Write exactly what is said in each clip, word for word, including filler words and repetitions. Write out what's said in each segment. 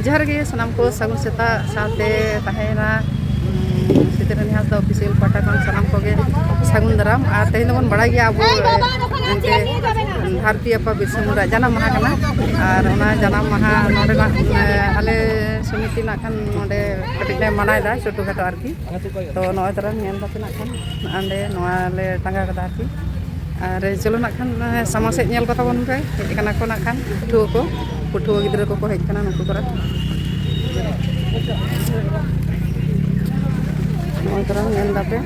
ᱡᱚᱦᱟᱨ ᱜᱮ ᱥᱟᱱᱟᱢ ᱠᱚ, ᱥᱟᱹᱜᱩᱱ ᱥᱮᱛᱟᱜ ᱥᱟᱶᱛᱮ ᱛᱟᱦᱮᱸᱭᱮᱱᱟ, ᱩᱢ, ᱥᱤᱛᱟᱹ ᱨᱟᱱᱤ ᱦᱟᱸᱥᱫᱟ ᱚᱯᱷᱤᱥᱤᱭᱟᱞ ᱯᱟᱦᱴᱟ ᱠᱷᱚᱱ ᱥᱟᱱᱟᱢ ᱠᱚᱜᱮ ᱥᱟᱹᱜᱩᱱ ᱫᱟᱨᱟᱢ᱾ ᱟᱨ ᱛᱮᱦᱮᱧ ᱫᱚᱵᱚᱱ ᱵᱟᱲᱟᱭ ᱜᱮᱭᱟ ᱟᱵᱚ, ᱮ, ᱮᱱᱛᱮ ᱫᱷᱟᱹᱨᱛᱤ ᱟᱯᱟ ᱵᱤᱨᱥᱟ ᱢᱩᱱᱰᱟ ᱡᱟᱱᱟᱢ ᱢᱟᱦᱟ ᱠᱟᱱᱟ᱾ ᱟᱨ ᱚᱱᱟ ᱡᱟᱱᱟᱢ ᱢᱟᱦᱟ ᱱᱚᱰᱮᱱᱟᱜ, ᱮ, ᱟᱞᱮ ᱥᱚᱢᱤᱛᱤ ᱱᱟᱜ ᱠᱷᱟᱱ ᱱᱚᱰᱮ ᱠᱟᱹᱴᱤᱡ ᱞᱮ ᱢᱟᱱᱟᱣᱮᱫᱟ, ᱪᱷᱳᱴᱳ ᱠᱷᱟᱴᱳ ᱟᱨᱠᱤ᱾ ᱛᱚ ᱱᱚᱜᱼᱚᱭ ᱛᱚᱨᱟ ᱧᱮᱞ ᱫᱟᱯᱮ ᱱᱟᱜ ᱠᱷᱟᱱ ᱚᱸᱰᱮ ᱱᱚᱣᱟ ᱞᱮ ᱴᱟᱸᱜᱟᱣ ᱠᱟᱫᱟ ᱟᱨᱠᱤ᱾ ᱟᱨ ᱪᱚᱞᱚ ᱱᱟᱜ ᱠᱷᱟᱱ, ᱮ, ᱥᱟᱢᱟᱝ ᱥᱮᱫ ᱧᱮᱞ ᱠᱚ ᱛᱟᱵᱚᱱ ᱯᱮ᱾ ᱦᱮᱡ ᱠᱟᱱᱟ ᱠᱚ ᱱᱟᱜ ᱠᱷᱟᱱ ᱯᱟᱹᱴᱷᱩᱣᱟᱹ ᱠᱚ, ᱯᱟᱹᱴᱷᱩᱣᱟᱹ ᱜᱤᱫᱽᱨᱟᱹ ᱠᱚᱠᱚ ᱦᱮᱡ ᱠᱟᱱᱟ ᱱᱩᱠᱩ ᱠᱚᱨᱮ᱾ ᱱᱚᱜᱼᱚᱭ ᱛᱚᱨᱟ ᱧᱮᱞ ᱫᱟᱯᱮ,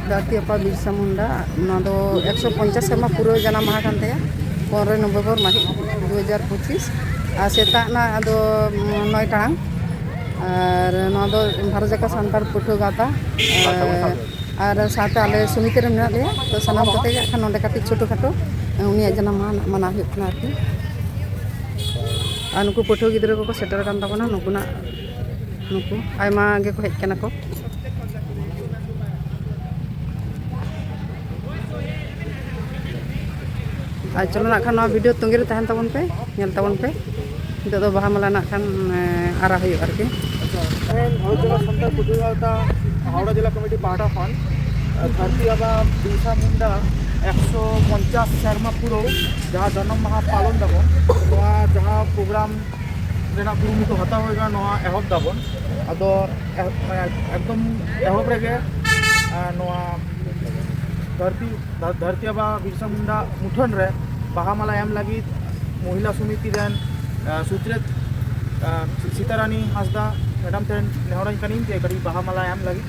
ᱫᱷᱟᱹᱨᱛᱤ ᱟᱯᱟ ᱵᱤᱨᱥᱟ ᱢᱩᱱᱰᱟ, ᱱᱚᱣᱟ ᱫᱚ ᱮᱠᱥᱚ ᱯᱚᱧᱪᱟᱥ ᱥᱮᱨᱢᱟ ᱯᱩᱨᱟᱹᱣ ᱡᱟᱱᱟᱢ ᱢᱟᱦᱟ ᱠᱟᱱ ᱛᱟᱭᱟ, ᱯᱚᱱᱨᱚᱭ ᱱᱚᱵᱷᱮᱢᱵᱚᱨ ᱢᱟᱹᱦᱤᱛ ᱫᱩ ᱦᱟᱡᱟᱨ ᱯᱚᱸᱪᱤᱥ᱾ ᱟᱨ ᱥᱮᱛᱟᱜ ᱱᱟᱜ ᱟᱫᱚ, ᱩᱢ, ᱱᱚᱭ ᱴᱟᱲᱟᱝ᱾ ᱟᱨ ᱱᱚᱣᱟ ᱫᱚ ᱵᱷᱟᱨᱚᱛ ᱡᱟᱠᱟᱛ ᱥᱟᱱᱛᱟᱲ ᱯᱟᱹᱴᱷᱩᱣᱟᱹ ᱜᱟᱶᱛᱟ, ᱟᱨ, ᱟᱨ ᱥᱟᱶᱛᱮ ᱟᱞᱮ ᱥᱚᱢᱤᱛᱤ ᱨᱮ ᱢᱮᱱᱟᱜ ᱞᱮᱭᱟ᱾ ᱛᱚ ᱥᱟᱱᱟᱢ ᱠᱚᱛᱮ ᱜᱮ ᱠᱷᱟᱱ ᱱᱚᱰᱮ ᱠᱟᱹᱴᱤᱡ ᱪᱷᱳᱴᱳ ᱠᱷᱟᱴᱳ ᱩᱱᱤᱭᱟᱜ ᱡᱟᱱᱟᱢ ᱢᱟᱦᱟ ᱢᱟᱱᱟᱣ ᱦᱩᱭᱩᱜ ᱠᱟᱱᱟ ᱟᱨᱠᱤ᱾ ᱟᱨ ᱱᱩᱠᱩ ᱯᱟᱹᱴᱷᱩᱣᱟᱹ ᱜᱤᱫᱽᱨᱟᱹ ᱠᱚᱠᱚ ᱥᱮᱴᱮᱨ ᱟᱠᱟᱱ ᱛᱟᱵᱚᱱᱟ, ᱱᱩᱠᱩᱱᱟᱜ, ᱱᱩᱠᱩ ᱟᱭᱢᱟ ᱜᱮᱠᱚ ᱦᱮᱡ ᱠᱟᱱᱟ ᱠᱚ᱾ ᱟᱨ ᱪᱚᱞᱚ ᱱᱟᱜ ᱠᱷᱟᱱ ᱱᱚᱣᱟ ᱵᱷᱤᱰᱤᱭᱳ ᱛᱚᱸᱜᱮ ᱨᱮ ᱛᱟᱦᱮᱱ ᱛᱟᱵᱚᱱ ᱯᱮ, ᱧᱮᱞ ᱛᱟᱵᱚᱱ ᱯᱮ᱾ ᱱᱤᱛᱚᱜ ᱫᱚ ᱵᱟᱦᱟ ᱢᱟᱞᱟ ᱱᱟᱜ ᱠᱷᱟᱱ, ᱮ, ᱟᱨᱟ ᱦᱩᱭᱩᱜᱼᱟ ᱟᱨᱠᱤ᱾ ᱟᱪᱪᱷᱟ, ᱛᱮᱦᱮᱧ ᱵᱷᱟᱨᱚᱛ ᱡᱟᱠᱟᱛ ᱥᱟᱱᱛᱟᱲ ᱯᱟᱹᱴᱷᱩᱣᱟᱹ ᱜᱟᱶᱛᱟ ᱦᱟᱣᱲᱟ ᱡᱮᱞᱟ ᱠᱚᱢᱤᱴᱤ ᱯᱟᱦᱴᱟ ᱠᱷᱚᱱ, ᱮ, ᱫᱷᱟᱹᱨᱛᱤ ᱟᱵᱟ ᱵᱤᱨᱥᱟ ᱢᱩᱱᱰᱟ ᱮᱠᱥᱚ ᱯᱚᱧᱪᱟᱥ ᱥᱮᱨᱢᱟ ᱯᱩᱨᱟᱹᱣ ᱡᱟᱦᱟᱸ ᱡᱚᱱᱚᱢ ᱢᱟᱦᱟ ᱯᱟᱞᱚᱱ ᱫᱟᱵᱚᱱ, ᱱᱚᱣᱟ ᱡᱟᱦᱟᱸ ᱯᱨᱳᱜᱨᱟᱢ ᱨᱮᱱᱟᱜ ᱠᱩᱨᱩᱢᱩᱴᱩ ᱦᱟᱛᱟᱣ ᱦᱩᱭ ᱠᱟᱱᱟ, ᱱᱚᱣᱟ ᱮᱦᱚᱵ ᱫᱟᱵᱚᱱ᱾ ᱟᱫᱚ ᱮᱦ-, ᱢᱟᱱᱮ ᱮᱠᱫᱚᱢ ᱮᱦᱚᱵ ᱨᱮᱜᱮ, ᱮ, ᱱᱚᱣᱟ ᱫᱷᱟᱹᱨᱛᱤ, ᱫᱷᱟ-, ᱫᱷᱟᱹᱨᱛᱤ ᱟᱵᱟ ᱵᱤᱨᱥᱟ ᱢᱩᱱᱰᱟ ᱢᱩᱴᱷᱟᱹᱱ ᱨᱮ ᱵᱟᱦᱟ ᱢᱟᱞᱟ ᱮᱢ ᱞᱟᱹᱜᱤᱫ ᱢᱚᱦᱤᱞᱟ ᱥᱚᱢᱤᱛᱤ ᱨᱮᱱ, ᱮ, ᱥᱩᱛᱨᱮᱛ, ᱮ, ᱥᱤᱛᱟᱨᱟᱱᱤ ᱦᱟᱸᱥᱫᱟ ᱢᱮᱰᱟᱢ ᱴᱷᱮᱱ ᱱᱮᱦᱚᱨᱟᱹᱧ ᱠᱟᱹᱱᱟᱹᱧ ᱡᱮ ᱠᱟᱹᱴᱤᱡ ᱵᱟᱦᱟ ᱢᱟᱞᱟ ᱮᱢ ᱞᱟᱹᱜᱤᱫ᱾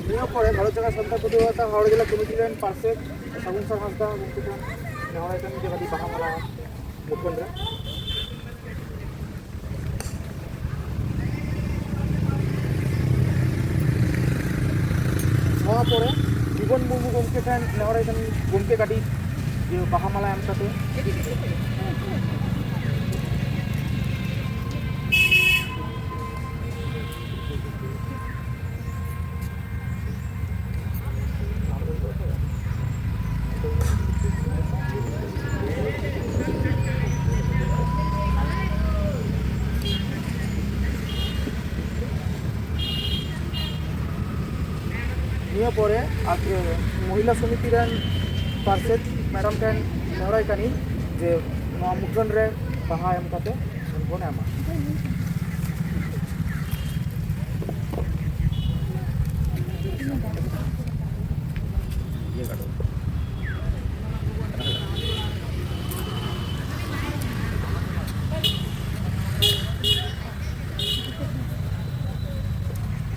ᱱᱤᱭᱟᱹ ᱯᱚᱨᱮ ᱵᱷᱟᱨᱚᱛ ᱡᱟᱠᱟᱛ ᱥᱟᱱᱛᱟᱲ ᱯᱟᱹᱴᱷᱩᱣᱟᱹ ᱜᱟᱶᱛᱟ ᱦᱟᱣᱲᱟ ᱡᱮᱞᱟ ᱠᱚᱢᱤᱴᱤ ᱨᱮᱱ ᱯᱟᱨᱥᱮᱛ ᱥᱟᱹᱜᱩᱱ ᱥᱟᱨ ᱦᱟᱸᱥᱫᱟ ᱜᱚᱢᱠᱮ ᱴᱷᱮᱱ ᱱᱮᱦᱚᱨ ᱠᱟᱱᱟ ᱡᱮ ᱠᱟᱹᱴᱤᱡ ᱵᱟᱦᱟ ᱢᱟᱞᱟ ᱢᱩᱴᱷᱟᱹᱱ ᱨᱮ᱾ ᱱᱚᱣᱟ ᱯᱚᱨᱮ ᱡᱤᱵᱚᱱ ᱢᱩᱨᱢᱩ ᱜᱚᱢᱠᱮ ᱴᱷᱮᱱ ᱱᱮᱦᱚᱨ ᱠᱟᱱᱟ ᱜᱚᱢᱠᱮ ᱠᱟᱹᱴᱤᱡ ᱤᱭᱟᱹ ᱵᱟᱦᱟ ᱢᱟᱞᱟ ᱮᱢ ᱠᱟᱛᱮ᱾ ᱱᱤᱭᱟᱹ ᱯᱚᱨᱮ ᱟᱨ, ᱮ, ᱢᱚᱦᱤᱞᱟ ᱥᱚᱢᱤᱛᱤ ᱨᱮᱱ ᱯᱟᱨᱥᱮᱛ ᱢᱮᱰᱟᱢ ᱴᱷᱮᱱ ᱱᱮᱦᱚᱨᱟᱭ ᱠᱟᱹᱱᱟᱹᱧ ᱡᱮ ᱱᱚᱣᱟ ᱢᱩᱴᱷᱟᱹᱱ ᱨᱮ ᱵᱟᱦᱟ ᱮᱢ ᱠᱟᱛᱮ ᱵᱚᱱ ᱮᱢᱟ᱾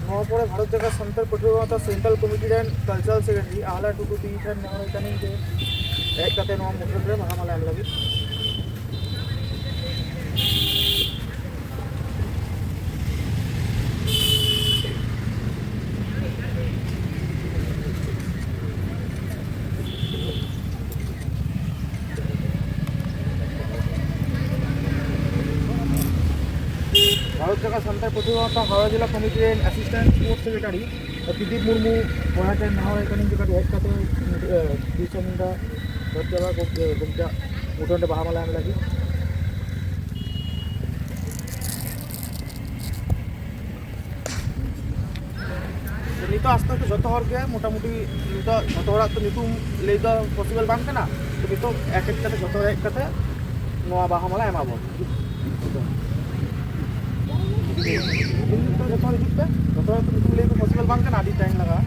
ᱱᱚᱣᱟ ᱯᱚᱨᱮ ᱵᱷᱟᱨᱚᱛ ᱡᱟᱠᱟᱛ ᱥᱟᱱᱛᱟᱲ ᱯᱟᱹᱴᱷᱩᱣᱟᱹ ᱜᱟᱶᱛᱟ ᱥᱮᱱᱴᱨᱟᱞ ᱠᱚᱢᱤᱴᱤ ᱨᱮᱱ ᱠᱟᱞᱪᱟᱨᱟᱞ ᱥᱮᱠᱨᱮᱴᱟᱨᱤ ᱟᱦᱞᱟ ᱴᱩᱰᱩ ᱛᱤᱧ ᱴᱷᱮᱱ ᱱᱮᱦᱚᱨ ᱦᱩᱭ ᱠᱟᱱᱟᱧ ᱡᱮ ᱦᱮᱡ ᱠᱟᱛᱮ ᱱᱚᱣᱟ ᱢᱩᱴᱷᱟᱹᱱ ᱨᱮ ᱵᱟᱦᱟ ᱢᱟᱞᱟ ᱮᱢ ᱞᱟᱹᱜᱤᱫ᱾ ᱵᱷᱟᱨᱚᱛ ᱡᱟᱠᱟᱛ ᱥᱟᱱᱛᱟᱲ ᱯᱟᱹᱴᱷᱩᱣᱟᱹ ᱜᱟᱶᱛᱟ ᱦᱟᱣᱲᱟ ᱡᱮᱞᱟ ᱠᱚᱢᱤᱴᱤ ᱨᱮᱱ assistant sports secretary Pradip Murmu ᱵᱚᱭᱦᱟ ᱴᱷᱮᱱ ᱱᱮᱦᱚᱨ ᱦᱩᱭ ᱠᱟᱱᱟ ᱡᱮ ᱠᱟᱹᱴᱤᱡ ᱦᱮᱡ ᱠᱟᱛᱮ, ᱮ, ᱵᱤᱨᱥᱟ ᱢᱩᱱᱰᱟ ᱫᱷᱚᱨᱛᱤ ᱟᱵᱟ ᱜᱚᱢᱠᱮ, ᱜᱚᱢᱠᱮᱭᱟᱜ ᱢᱩᱴᱷᱟᱹᱱ ᱨᱮ ᱵᱟᱦᱟ ᱢᱟᱞᱟ ᱮᱢ ᱞᱟᱹᱜᱤᱫ᱾ ᱱᱤᱛᱚᱜ ᱟᱥᱛᱮ ᱟᱥᱛᱮ ᱡᱚᱛᱚ ᱦᱚᱲ ᱜᱮ ᱢᱚᱴᱟᱢᱩᱴᱤ ᱱᱤᱛᱚᱜ ᱡᱚᱛᱚ ᱦᱚᱲᱟᱜ ᱛᱚ ᱧᱩᱛᱩᱢ ᱞᱟᱹᱭ ᱫᱚ ᱯᱚᱥᱤᱵᱚᱞ ᱵᱟᱝ ᱠᱟᱱᱟ᱾ ᱛᱚ ᱱᱤᱛᱚᱜ ᱮᱠ ᱮᱠ ᱠᱟᱛᱮ ᱡᱚᱛᱚ ᱦᱚᱲ ᱦᱮᱡ ᱠᱟᱛᱮ ᱱᱚᱣᱟ ᱵᱟᱦᱟ ᱢᱟᱞᱟ ᱮᱢᱟ ᱵᱚᱱ᱾ ᱱᱤᱛᱚᱜ ᱡᱚᱛᱚ ᱦᱚᱲ ᱦᱤᱡᱩᱜ ᱯᱮ, ᱡᱚᱛᱚ ᱦᱚᱲ ᱛᱚ ᱧᱩᱛᱩᱢ ᱞᱟᱹᱭ ᱫᱚ ᱯᱚᱥᱤᱵᱚᱞ ᱵᱟᱝ ᱠᱟᱱᱟ, ᱟᱹᱰᱤ ᱴᱟᱭᱤᱢ ᱞᱟᱜᱟᱜᱼᱟ᱾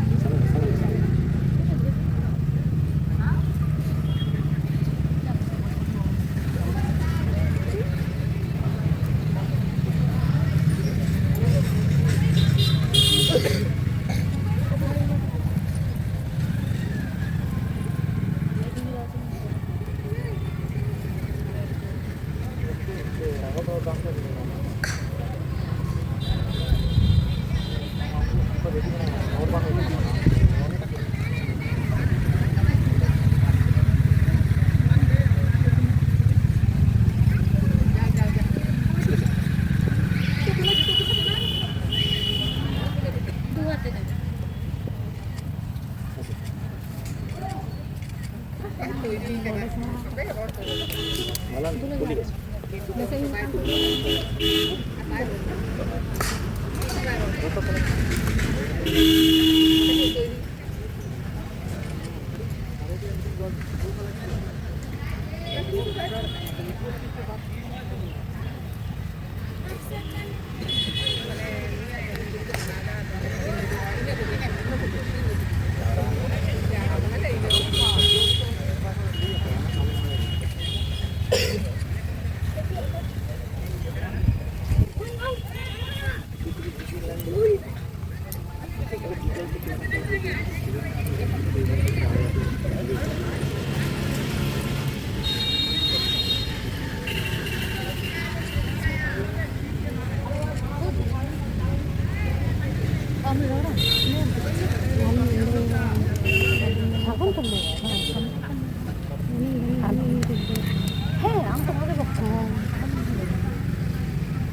ᱦᱮᱸ, ᱟᱢ ᱛᱚ ᱵᱷᱟᱜᱮ ᱵᱚᱠᱛᱟ᱾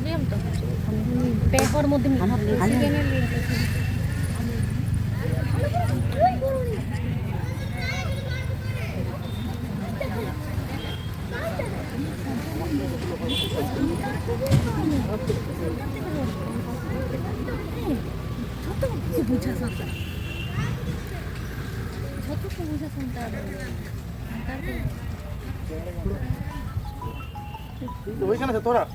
ᱞᱟᱹᱭᱟᱢ ᱛᱚ, ᱯᱮ ᱦᱚᱲ ᱢᱚᱫᱽᱫᱷᱮ ᱢᱤᱫ ᱦᱚᱲ᱾ ᱡᱷᱚᱛᱚ ᱠᱚ ᱵᱩᱡᱷᱟᱹᱣ ᱥᱟᱱᱛᱟᱲ᱾ ᱡᱷᱚᱛᱚ ᱠᱚ ᱵᱩᱡᱷᱟᱹᱣ ᱥᱟᱱᱛᱟᱲ᱾ ᱥᱟᱱᱛᱟᱲ ᱠᱚ᱾ ᱦᱩᱭ ᱠᱟᱱᱟ ᱡᱷᱚᱛᱚ ᱦᱚᱲᱟᱜ?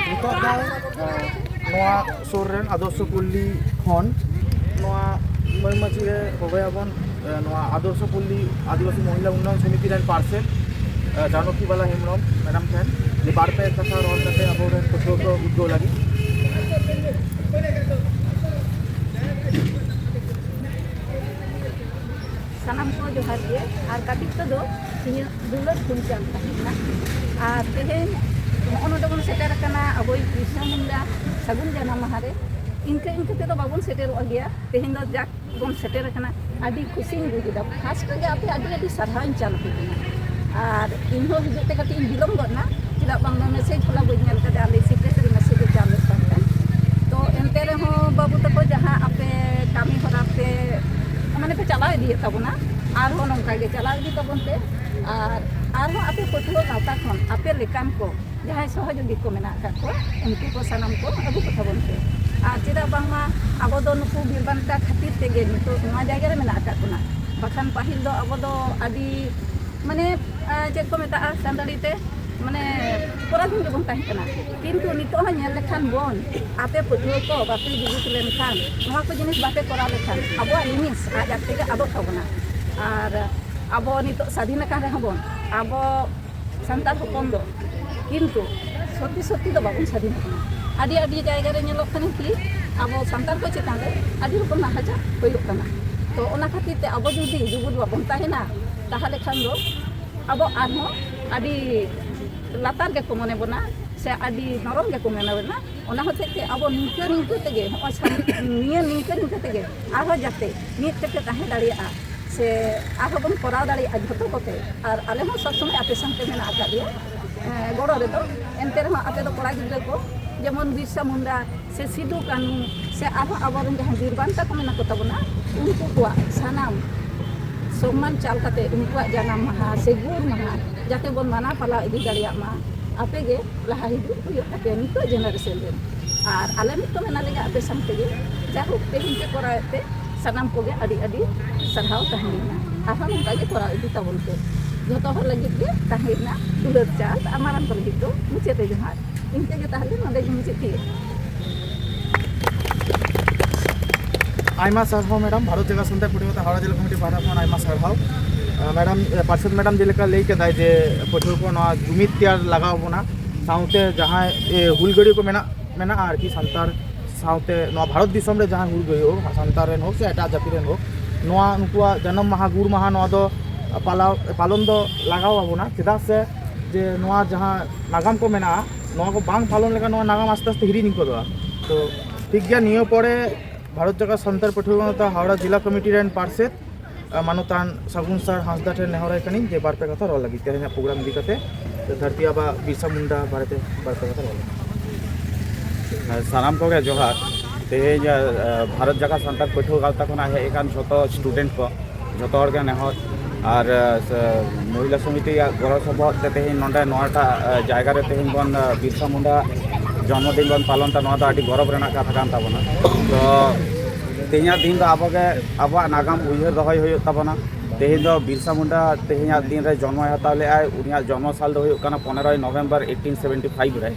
ᱱᱤᱛᱚᱜ ᱫᱚ, ᱮ, ᱱᱚᱣᱟ ᱥᱩᱨ ᱨᱮᱱ ᱟᱫᱚᱨᱥᱚ ᱯᱚᱞᱞᱤ ᱠᱷᱚᱱ ᱱᱚᱣᱟ ᱢᱟᱹᱭ ᱢᱟᱹᱡᱷᱤ ᱨᱮ ᱦᱚᱦᱚᱭᱟᱵᱚᱱ, ᱮ, ᱱᱚᱣᱟ ᱟᱫᱚᱨᱥᱚ ᱯᱚᱞᱞᱤ ᱟᱹᱫᱤᱵᱟᱹᱥᱤ ᱢᱚᱦᱤᱞᱟ ᱩᱱᱱᱚᱭᱚᱱ ᱥᱚᱢᱤᱛᱤ ᱨᱮᱱ ᱯᱟᱨᱥᱮᱛ, ᱮ, ᱡᱟᱱᱚᱠᱤ ᱵᱟᱞᱟ ᱦᱮᱢᱵᱨᱚᱢ ᱢᱮᱰᱟᱢ ᱴᱷᱮᱱ, ᱡᱮ ᱵᱟᱨ ᱯᱮ ᱠᱟᱛᱷᱟ ᱨᱚᱲ ᱠᱟᱛᱮ ᱟᱵᱚᱨᱮᱱ ᱯᱟᱹᱴᱷᱩᱣᱟᱹ ᱠᱚ ᱩᱫᱽᱜᱟᱹᱣ ᱞᱟᱹᱜᱤᱫ᱾ ᱥᱟᱱᱟᱢ ᱠᱚ ᱡᱚᱦᱟᱨ ᱜᱮ, ᱟᱨ ᱠᱟᱹᱴᱤᱡ ᱠᱚᱫᱚ ᱤᱧᱟᱹᱜ ᱫᱩᱞᱟᱹᱲ ᱠᱷᱩᱱᱴᱟᱹᱣ ᱛᱟᱦᱮᱸ ᱠᱟᱱᱟ᱾ ᱟᱨ ᱛᱮᱦᱮᱧ ᱱᱚᱜᱼᱚ ᱱᱚᱰᱮ ᱵᱚᱱ ᱥᱮᱴᱮᱨ ᱟᱠᱟᱱᱟ ᱟᱵᱚᱭᱤᱡ ᱵᱤᱨᱥᱟ ᱢᱩᱱᱰᱟ ᱥᱟᱹᱜᱩᱱ ᱡᱟᱱᱟᱢ ᱢᱟᱦᱟ ᱨᱮ᱾ ᱤᱱᱠᱟᱹ ᱤᱱᱠᱟᱹ ᱛᱮᱫᱚ ᱵᱟᱵᱚᱱ ᱥᱮᱴᱮᱨᱚᱜᱼᱟ ᱜᱮᱭᱟ, ᱛᱮᱦᱮᱧ ᱫᱚ ᱡᱟᱠ ᱵᱚᱱ ᱥᱮᱴᱮᱨ ᱟᱠᱟᱱᱟ᱾ ᱟᱹᱰᱤ ᱠᱩᱥᱤᱧ ᱵᱩᱡᱽ ᱮᱫᱟ᱾ ᱯᱷᱟᱥᱴ ᱨᱮᱜᱮ ᱟᱯᱮ ᱟᱹᱰᱤ ᱟᱹᱰᱤ ᱥᱟᱨᱦᱟᱣᱤᱧ ᱪᱟᱞ ᱟᱯᱮ ᱠᱟᱱᱟ᱾ ᱟᱨ ᱤᱧᱦᱚᱸ ᱦᱤᱡᱩᱜ ᱛᱮ ᱠᱟᱹᱴᱤᱡ ᱤᱧ ᱵᱤᱞᱚᱢ ᱜᱚᱫ ᱮᱱᱟ, ᱪᱮᱫᱟᱜ ᱵᱟᱝᱢᱟ ᱢᱮᱥᱮᱡᱽ ᱦᱚᱞᱟ ᱵᱟᱹᱧ ᱧᱮᱞ ᱠᱟᱫᱟ, ᱟᱞᱮ ᱥᱮᱠᱨᱮᱴᱟᱨᱤ ᱢᱮᱥᱮᱡᱽ ᱮ ᱪᱟᱞ ᱞᱮᱫ ᱛᱟᱦᱮᱸᱫ᱾ ᱛᱚ ᱮᱱᱛᱮ ᱨᱮᱦᱚᱸ ᱵᱟᱹᱵᱩ ᱛᱟᱠᱚ ᱡᱟᱦᱟᱸ ᱟᱯᱮ ᱠᱟᱹᱢᱤ ᱦᱚᱨᱟ ᱯᱮ ᱢᱟᱱᱮ ᱯᱮ ᱪᱟᱞᱟᱣ ᱤᱫᱤᱭᱮᱫ ᱛᱟᱵᱚᱱᱟ, ᱟᱨᱦᱚᱸ ᱱᱚᱝᱠᱟ ᱜᱮ ᱪᱟᱞᱟᱣ ᱤᱫᱤ ᱛᱟᱵᱚᱱ ᱯᱮ᱾ ᱟᱨ ᱟᱨᱦᱚᱸ ᱟᱯᱮ ᱯᱟᱹᱴᱷᱩᱣᱟᱹ ᱜᱟᱶᱛᱟ ᱠᱷᱚᱱ ᱟᱯᱮ ᱞᱮᱠᱟᱱ ᱠᱚ ᱡᱟᱦᱟᱸᱭ ᱥᱚᱦᱚᱡᱳᱜᱤ ᱠᱚ ᱢᱮᱱᱟᱜ ᱟᱠᱟᱫ ᱠᱚᱣᱟ, ᱩᱱᱠᱩ ᱠᱚ ᱥᱟᱱᱟᱢ ᱠᱚ ᱟᱹᱜᱩ ᱠᱚ ᱛᱟᱵᱚᱱ ᱯᱮ᱾ ᱟᱨ ᱪᱮᱫᱟᱜ ᱵᱟᱝᱢᱟ ᱟᱵᱚ ᱫᱚ ᱱᱩᱠᱩ ᱵᱤᱨ ᱵᱟᱱᱴᱟ ᱠᱷᱟᱹᱛᱤᱨ ᱛᱮᱜᱮ ᱱᱤᱛᱚᱜ ᱱᱚᱣᱟ ᱡᱟᱭᱜᱟ ᱨᱮ ᱢᱮᱱᱟᱜ ᱟᱠᱟᱫ ᱵᱚᱱᱟ᱾ ᱵᱟᱠᱷᱟᱱ ᱯᱟᱹᱦᱤᱞ ᱫᱚ ᱟᱵᱚ ᱫᱚ ᱟᱹᱰᱤ ᱢᱟᱱᱮ, ᱟᱸ, ᱪᱮᱫ ᱠᱚ ᱢᱮᱛᱟᱜᱼᱟ ᱥᱟᱱᱛᱟᱲᱤ ᱛᱮ, ᱢᱟᱱᱮ ᱯᱚᱨᱟᱫᱷᱤᱱ ᱨᱮᱵᱚᱱ ᱛᱟᱦᱮᱸ ᱠᱟᱱᱟ᱾ ᱠᱤᱱᱛᱩ ᱱᱤᱛᱚᱜ ᱦᱚᱸ ᱧᱮᱞ ᱞᱮᱠᱷᱟᱱ ᱵᱚᱱ, ᱟᱯᱮ ᱯᱟᱹᱴᱷᱩᱣᱟᱹ ᱠᱚ ᱵᱟᱯᱮ ᱡᱩᱜᱩᱫ ᱞᱮᱱᱠᱷᱟᱱ, ᱱᱚᱣᱟ ᱠᱚ ᱡᱤᱱᱤᱥ ᱵᱟᱯᱮ ᱠᱚᱨᱟᱣ ᱞᱮᱠᱷᱟᱱ ᱟᱵᱚᱣᱟᱜ ᱡᱤᱱᱤᱥ ᱟᱡ ᱟᱡ ᱛᱮᱜᱮ ᱟᱫᱚᱜ ᱛᱟᱵᱚᱱᱟ᱾ ᱟᱨ ᱟᱵᱚ ᱱᱤᱛᱚᱜ ᱥᱟᱫᱷᱤᱱ ᱟᱠᱟᱱ ᱨᱮᱦᱚᱸ ᱵᱚᱱ, ᱟᱵᱚ ᱥᱟᱱᱛᱟᱲ ᱦᱚᱯᱚᱱ ᱫᱚ ᱠᱤᱱᱛᱩ ᱥᱚᱛᱤ ᱥᱚᱛᱤ ᱫᱚ ᱵᱟᱵᱚᱱ ᱥᱟᱫᱷᱤᱱ ᱠᱟᱱᱟ᱾ ᱟᱹᱰᱤ ᱟᱹᱰᱤ ᱡᱟᱭᱜᱟ ᱨᱮ ᱧᱮᱞᱚᱜ ᱠᱟᱱᱟ ᱠᱤ ᱟᱵᱚ ᱥᱟᱱᱛᱟᱲ ᱠᱚ ᱪᱮᱛᱟᱱ ᱨᱮ ᱟᱹᱰᱤ ᱨᱚᱠᱚᱢ ᱱᱟᱦᱟᱪᱟᱨ ᱦᱩᱭᱩᱜ ᱠᱟᱱᱟ᱾ ᱛᱚ ᱚᱱᱟ ᱠᱷᱟᱹᱛᱤᱨ ᱛᱮ ᱟᱵᱚ ᱡᱩᱫᱤ ᱡᱩᱜᱩᱫ ᱵᱟᱵᱚᱱ ᱛᱟᱦᱮᱱᱟ, ᱛᱟᱦᱚᱞᱮ ᱠᱷᱟᱱ ᱫᱚ ᱟᱵᱚ ᱟᱨᱦᱚᱸ ᱟᱹᱰᱤ ᱞᱟᱛᱟᱨ ᱜᱮᱠᱚ ᱢᱚᱱᱮ ᱵᱚᱱᱟ ᱥᱮ ᱟᱹᱰᱤ ᱱᱚᱨᱚᱢ ᱜᱮᱠᱚ ᱢᱚᱱᱮ ᱵᱚᱱᱟ᱾ ᱚᱱᱟ ᱦᱚᱛᱮᱡ ᱛᱮ ᱟᱵᱚ ᱱᱤᱝᱠᱟᱹ ᱱᱤᱝᱠᱟᱹ ᱛᱮᱜᱮ ᱱᱚᱜᱼᱚᱭ ᱥᱟᱱ-, ᱱᱤᱭᱟᱹ ᱱᱤᱝᱠᱟᱹ ᱱᱤᱝᱠᱟᱹ ᱛᱮᱜᱮ ᱟᱨᱦᱚᱸ ᱡᱟᱛᱮ ᱢᱤᱫ ᱛᱮᱯᱮ ᱛᱟᱦᱮᱸ ᱫᱟᱲᱮᱭᱟᱜᱼᱟ ᱥᱮ ᱟᱨᱦᱚᱸ ᱵᱚᱱ ᱠᱚᱨᱟᱣ ᱫᱟᱲᱮᱭᱟᱜᱼᱟ ᱡᱷᱚᱛᱚ ᱠᱚᱛᱮ᱾ ᱟᱨ ᱟᱞᱮ ᱦᱚᱸ ᱥᱚᱵ ᱥᱚᱢᱚᱭ ᱟᱯᱮ ᱥᱟᱶᱛᱮ ᱢᱮᱱᱟᱜ ᱟᱠᱟᱫ ᱞᱮᱭᱟ, ᱮᱸ, ᱜᱚᱲᱚ ᱨᱮᱫᱚ᱾ ᱮᱱᱛᱮ ᱨᱮᱦᱚᱸ ᱟᱯᱮ ᱫᱚ ᱠᱚᱲᱟ ᱜᱤᱫᱽᱨᱟᱹ ᱠᱚ ᱡᱮᱢᱚᱱ ᱵᱤᱨᱥᱟ ᱢᱩᱱᱰᱟ ᱥᱮ ᱥᱤᱫᱩ ᱠᱟᱹᱱᱦᱩ ᱥᱮ ᱟᱨᱦᱚᱸ ᱟᱵᱚᱨᱮᱱ ᱡᱟᱦᱟᱸᱭ ᱵᱤᱨ ᱵᱟᱱᱴᱟ ᱠᱚ ᱢᱮᱱᱟᱜ ᱠᱚ ᱛᱟᱵᱚᱱᱟ, ᱩᱱᱠᱩ ᱠᱚᱣᱟᱜ ᱥᱟᱱᱟᱢ ᱥᱚᱢᱢᱟᱱ ᱪᱟᱞ ᱠᱟᱛᱮ ᱩᱱᱠᱩᱣᱟᱜ ᱡᱟᱱᱟᱢ ᱢᱟᱦᱟ ᱥᱮ ᱜᱩᱨ ᱢᱟᱦᱟ ᱡᱟᱛᱮ ᱵᱚᱱ ᱢᱟᱱᱟᱣ ᱯᱟᱞᱟᱣ ᱤᱫᱤ ᱫᱟᱲᱮᱭᱟᱜ ᱢᱟ, ᱟᱯᱮ ᱜᱮ ᱞᱟᱦᱟ ᱦᱤᱡᱩᱜ ᱦᱩᱭᱩᱜ ᱛᱟᱯᱮᱭᱟ ᱱᱤᱛᱚᱜ ᱡᱮᱱᱟᱨᱮᱥᱚᱱ ᱨᱮᱱ᱾ ᱟᱨ ᱟᱞᱮ ᱱᱤᱛᱚᱜ ᱢᱮᱱᱟᱜ ᱞᱮᱭᱟ ᱟᱯᱮ ᱥᱟᱶ ᱛᱮᱜᱮ, ᱡᱟᱭᱦᱳᱠ ᱛᱮᱦᱮᱧ ᱯᱮ ᱠᱚᱨᱟᱣᱮᱫ ᱛᱮ ᱥᱟᱱᱟᱢ ᱠᱚᱜᱮ ᱟᱹᱰᱤ ᱟᱹᱰᱤ ᱥᱟᱨᱦᱟᱣ ᱛᱟᱦᱮᱸᱭᱮᱱᱟ᱾ ᱟᱨᱦᱚᱸ ᱱᱚᱝᱠᱟ ᱜᱮ ᱠᱚᱨᱟᱣ ᱤᱫᱤ ᱛᱟᱵᱚᱱ ᱯᱮ᱾ ᱡᱷᱚᱛᱚ ᱦᱚᱲ ᱞᱟᱹᱜᱤᱫ ᱜᱮ ᱛᱟᱦᱮᱸᱭᱮᱱᱟ ᱫᱩᱞᱟᱹᱲ ᱪᱟᱞ, ᱟᱨ ᱢᱟᱨᱟᱝ ᱠᱚ ᱞᱟᱹᱜᱤᱫ ᱫᱚ ᱢᱩᱪᱟᱹᱫ ᱨᱮ ᱡᱚᱦᱟᱨ᱾ ᱤᱱᱠᱟᱹ ᱜᱮ ᱛᱟᱦᱞᱮ ᱱᱚᱰᱮ ᱜᱮ ᱢᱩᱪᱟᱹᱫ ᱠᱮᱫ᱾ ᱟᱭᱢᱟ ᱥᱟᱨᱦᱟᱣ ᱢᱮᱰᱟᱢ, ᱵᱷᱟᱨᱚᱛ ᱡᱟᱠᱟᱛ ᱥᱟᱱᱛᱟᱲ ᱯᱟᱹᱴᱷᱩᱣᱟᱹ ᱜᱟᱶᱛᱟ ᱦᱟᱣᱲᱟ ᱡᱮᱞᱟ ᱠᱚᱢᱤᱴᱤ ᱯᱟᱦᱴᱟ ᱠᱷᱚᱱ ᱟᱭᱢᱟ ᱥᱟᱨᱦᱟᱣ᱾ ᱟᱸ, ᱢᱮᱰᱟᱢ, ᱮ, ᱯᱟᱨᱥᱮᱛ ᱢᱮᱰᱟᱢ ᱡᱮᱞᱮᱠᱟ ᱞᱟᱹᱭ ᱠᱮᱫᱟᱭ ᱡᱮ ᱯᱟᱹᱴᱷᱩᱣᱟᱹ ᱠᱚ ᱱᱚᱣᱟ ᱡᱩᱢᱤᱫ ᱛᱮᱭᱟᱨ ᱞᱟᱜᱟᱣ ᱵᱚᱱᱟ, ᱥᱟᱶᱛᱮ ᱡᱟᱦᱟᱸᱭ, ᱮ, ᱦᱩᱞᱜᱟᱹᱨᱤᱭᱟᱹ ᱠᱚ ᱢᱮᱱᱟᱜ, ᱢᱮᱱᱟᱜᱼᱟ ᱟᱨᱠᱤ ᱥᱟᱱᱛᱟᱲ ᱥᱟᱶᱛᱮ ᱱᱚᱣᱟ ᱵᱷᱟᱨᱚᱛ ᱫᱤᱥᱚᱢ ᱨᱮ ᱡᱟᱦᱟᱸᱭ ᱦᱩᱞᱜᱟᱹᱨᱤᱭᱟᱹ ᱦᱚᱸ, ᱥᱟᱱᱛᱟᱲ ᱨᱮᱱ ᱦᱳᱠ ᱥᱮ ᱮᱴᱟᱜ ᱡᱟᱹᱛᱤ ᱨᱮᱱ ᱦᱳᱠ, ᱱᱚᱣᱟ ᱩᱱᱠᱩᱣᱟᱜ ᱡᱟᱱᱟᱢ ᱢᱟᱦᱟ, ᱜᱩᱨ ᱢᱟᱦᱟ, ᱱᱚᱣᱟ ᱫᱚ ᱯᱟᱞᱟᱣ, ᱯᱟᱞᱚᱱ ᱫᱚ ᱞᱟᱜᱟᱣ ᱟᱵᱚᱱᱟ᱾ ᱪᱮᱫᱟᱜ ᱥᱮ ᱡᱮ ᱱᱚᱣᱟ ᱡᱟᱦᱟᱸ ᱱᱟᱜᱟᱢ ᱠᱚ ᱢᱮᱱᱟᱜᱼᱟ, ᱱᱚᱣᱟ ᱠᱚ ᱵᱟᱝ ᱯᱟᱞᱚᱱ ᱞᱮᱠᱷᱟᱱ ᱱᱚᱣᱟ ᱱᱟᱜᱟᱢ ᱟᱥᱛᱮ ᱟᱥᱛᱮ ᱦᱤᱲᱤᱧ ᱜᱚᱫᱚᱜᱼᱟ᱾ ᱛᱚ ᱴᱷᱤᱠ ᱜᱮᱭᱟ, ᱱᱤᱭᱟᱹ ᱯᱚᱨᱮ ᱵᱷᱟᱨᱚᱛ ᱡᱟᱠᱟᱛ ᱥᱟᱱᱛᱟᱲ ᱯᱟᱹᱴᱷᱩᱣᱟᱹ ᱜᱟᱶᱛᱟ ᱦᱟᱣᱲᱟ ᱡᱮᱞᱟ ᱠᱚᱢᱤᱴᱤ ᱨᱮᱱ ᱯᱟᱨᱥᱮᱛ, ᱟ, ᱢᱟᱱᱚᱛᱟᱱ ᱥᱟᱹᱜᱩᱱ ᱥᱟᱨ ᱦᱟᱸᱥᱫᱟ ᱴᱷᱮᱱ ᱱᱮᱦᱚᱨᱟᱭ ᱠᱟᱹᱱᱟᱹᱧ ᱡᱮ ᱵᱟᱨ ᱯᱮ ᱠᱟᱛᱷᱟ ᱨᱚᱲ ᱞᱟᱹᱜᱤᱫ ᱛᱮᱦᱮᱧᱟᱜ ᱯᱨᱳᱜᱨᱟᱢ ᱤᱫᱤ ᱠᱟᱛᱮ, ᱫᱷᱟᱹᱨᱛᱤ ᱟᱵᱟ ᱵᱤᱨᱥᱟ ᱢᱩᱱᱰᱟ ᱵᱟᱨᱮᱛᱮ ᱵᱟᱨ ᱯᱮ ᱠᱟᱛᱷᱟ ᱨᱚᱲ ᱞᱟᱹᱜᱤᱫ᱾ ᱥᱟᱱᱟᱢ ᱠᱚᱜᱮ ᱡᱚᱦᱟᱨ᱾ ᱛᱮᱦᱮᱧ, ᱟ, ᱵᱷᱟᱨᱚᱛ ᱡᱟᱠᱟᱛ ᱥᱟᱱᱛᱟᱲ ᱯᱟᱹᱴᱷᱩᱣᱟᱹ ᱜᱟᱶᱛᱟ ᱠᱷᱚᱱᱟᱜ ᱦᱮᱡ ᱟᱠᱟᱱ ᱡᱷᱚᱛᱚ ᱥᱴᱩᱰᱮᱱᱴ ᱠᱚ, ᱡᱷᱚᱛᱚ ᱦᱚᱲ ᱜᱮ ᱱᱮᱦᱚᱨ ᱟᱨ, ᱟ, ᱥᱮ, ᱢᱚᱦᱤᱞᱟ ᱥᱚᱢᱤᱛᱤᱭᱟᱜ ᱜᱚᱲᱚ ᱥᱚᱯᱚᱦᱚᱫ ᱛᱮ ᱛᱮᱦᱮᱧ ᱱᱚᱰᱮ ᱱᱚᱣᱟᱴᱟᱜ, ᱟ, ᱡᱟᱭᱜᱟ ᱨᱮ ᱛᱮᱦᱮᱧ ᱵᱚᱱ, ᱟ, ᱵᱤᱨᱥᱟ ᱢᱩᱱᱰᱟ ᱡᱚᱱᱢᱚᱫᱤᱱ ᱵᱚᱱ ᱯᱟᱞᱚᱱ ᱮᱫᱟ᱾ ᱱᱚᱣᱟ ᱫᱚ ᱟᱹᱰᱤ ᱜᱚᱨᱚᱵᱽ ᱨᱮᱱᱟᱜ ᱠᱟᱛᱷᱟ ᱠᱟᱱ ᱛᱟᱵᱚᱱᱟ᱾ ᱛᱚ ᱛᱮᱦᱮᱧᱟᱜ ᱫᱤᱱ ᱫᱚ ᱟᱵᱚ ᱜᱮ ᱟᱵᱚᱣᱟᱜ ᱱᱟᱜᱟᱢ ᱩᱭᱦᱟᱹᱨ ᱫᱚᱦᱚᱭ ᱦᱩᱭᱩᱜ ᱛᱟᱵᱚᱱᱟ᱾ ᱛᱮᱦᱮᱧ ᱫᱚ ᱵᱤᱨᱥᱟ ᱢᱩᱱᱰᱟ ᱛᱮᱦᱮᱧᱟᱜ ᱫᱤᱱ ᱨᱮ ᱡᱚᱱᱢᱚᱭ ᱦᱟᱛᱟᱣ ᱞᱮᱫᱟᱭ᱾ ᱩᱱᱤᱭᱟᱜ ᱡᱚᱱᱢᱚ ᱥᱟᱞ ᱫᱚ ᱦᱩᱭᱩᱜ ᱠᱟᱱᱟ ᱯᱚᱱᱮᱨᱚᱭ ᱱᱚᱵᱷᱮᱢᱵᱚᱨ ᱮᱭᱤᱴᱤᱱ ᱥᱮᱵᱷᱮᱱᱴᱤ ᱯᱷᱟᱭᱤᱵᱷ ᱨᱮ᱾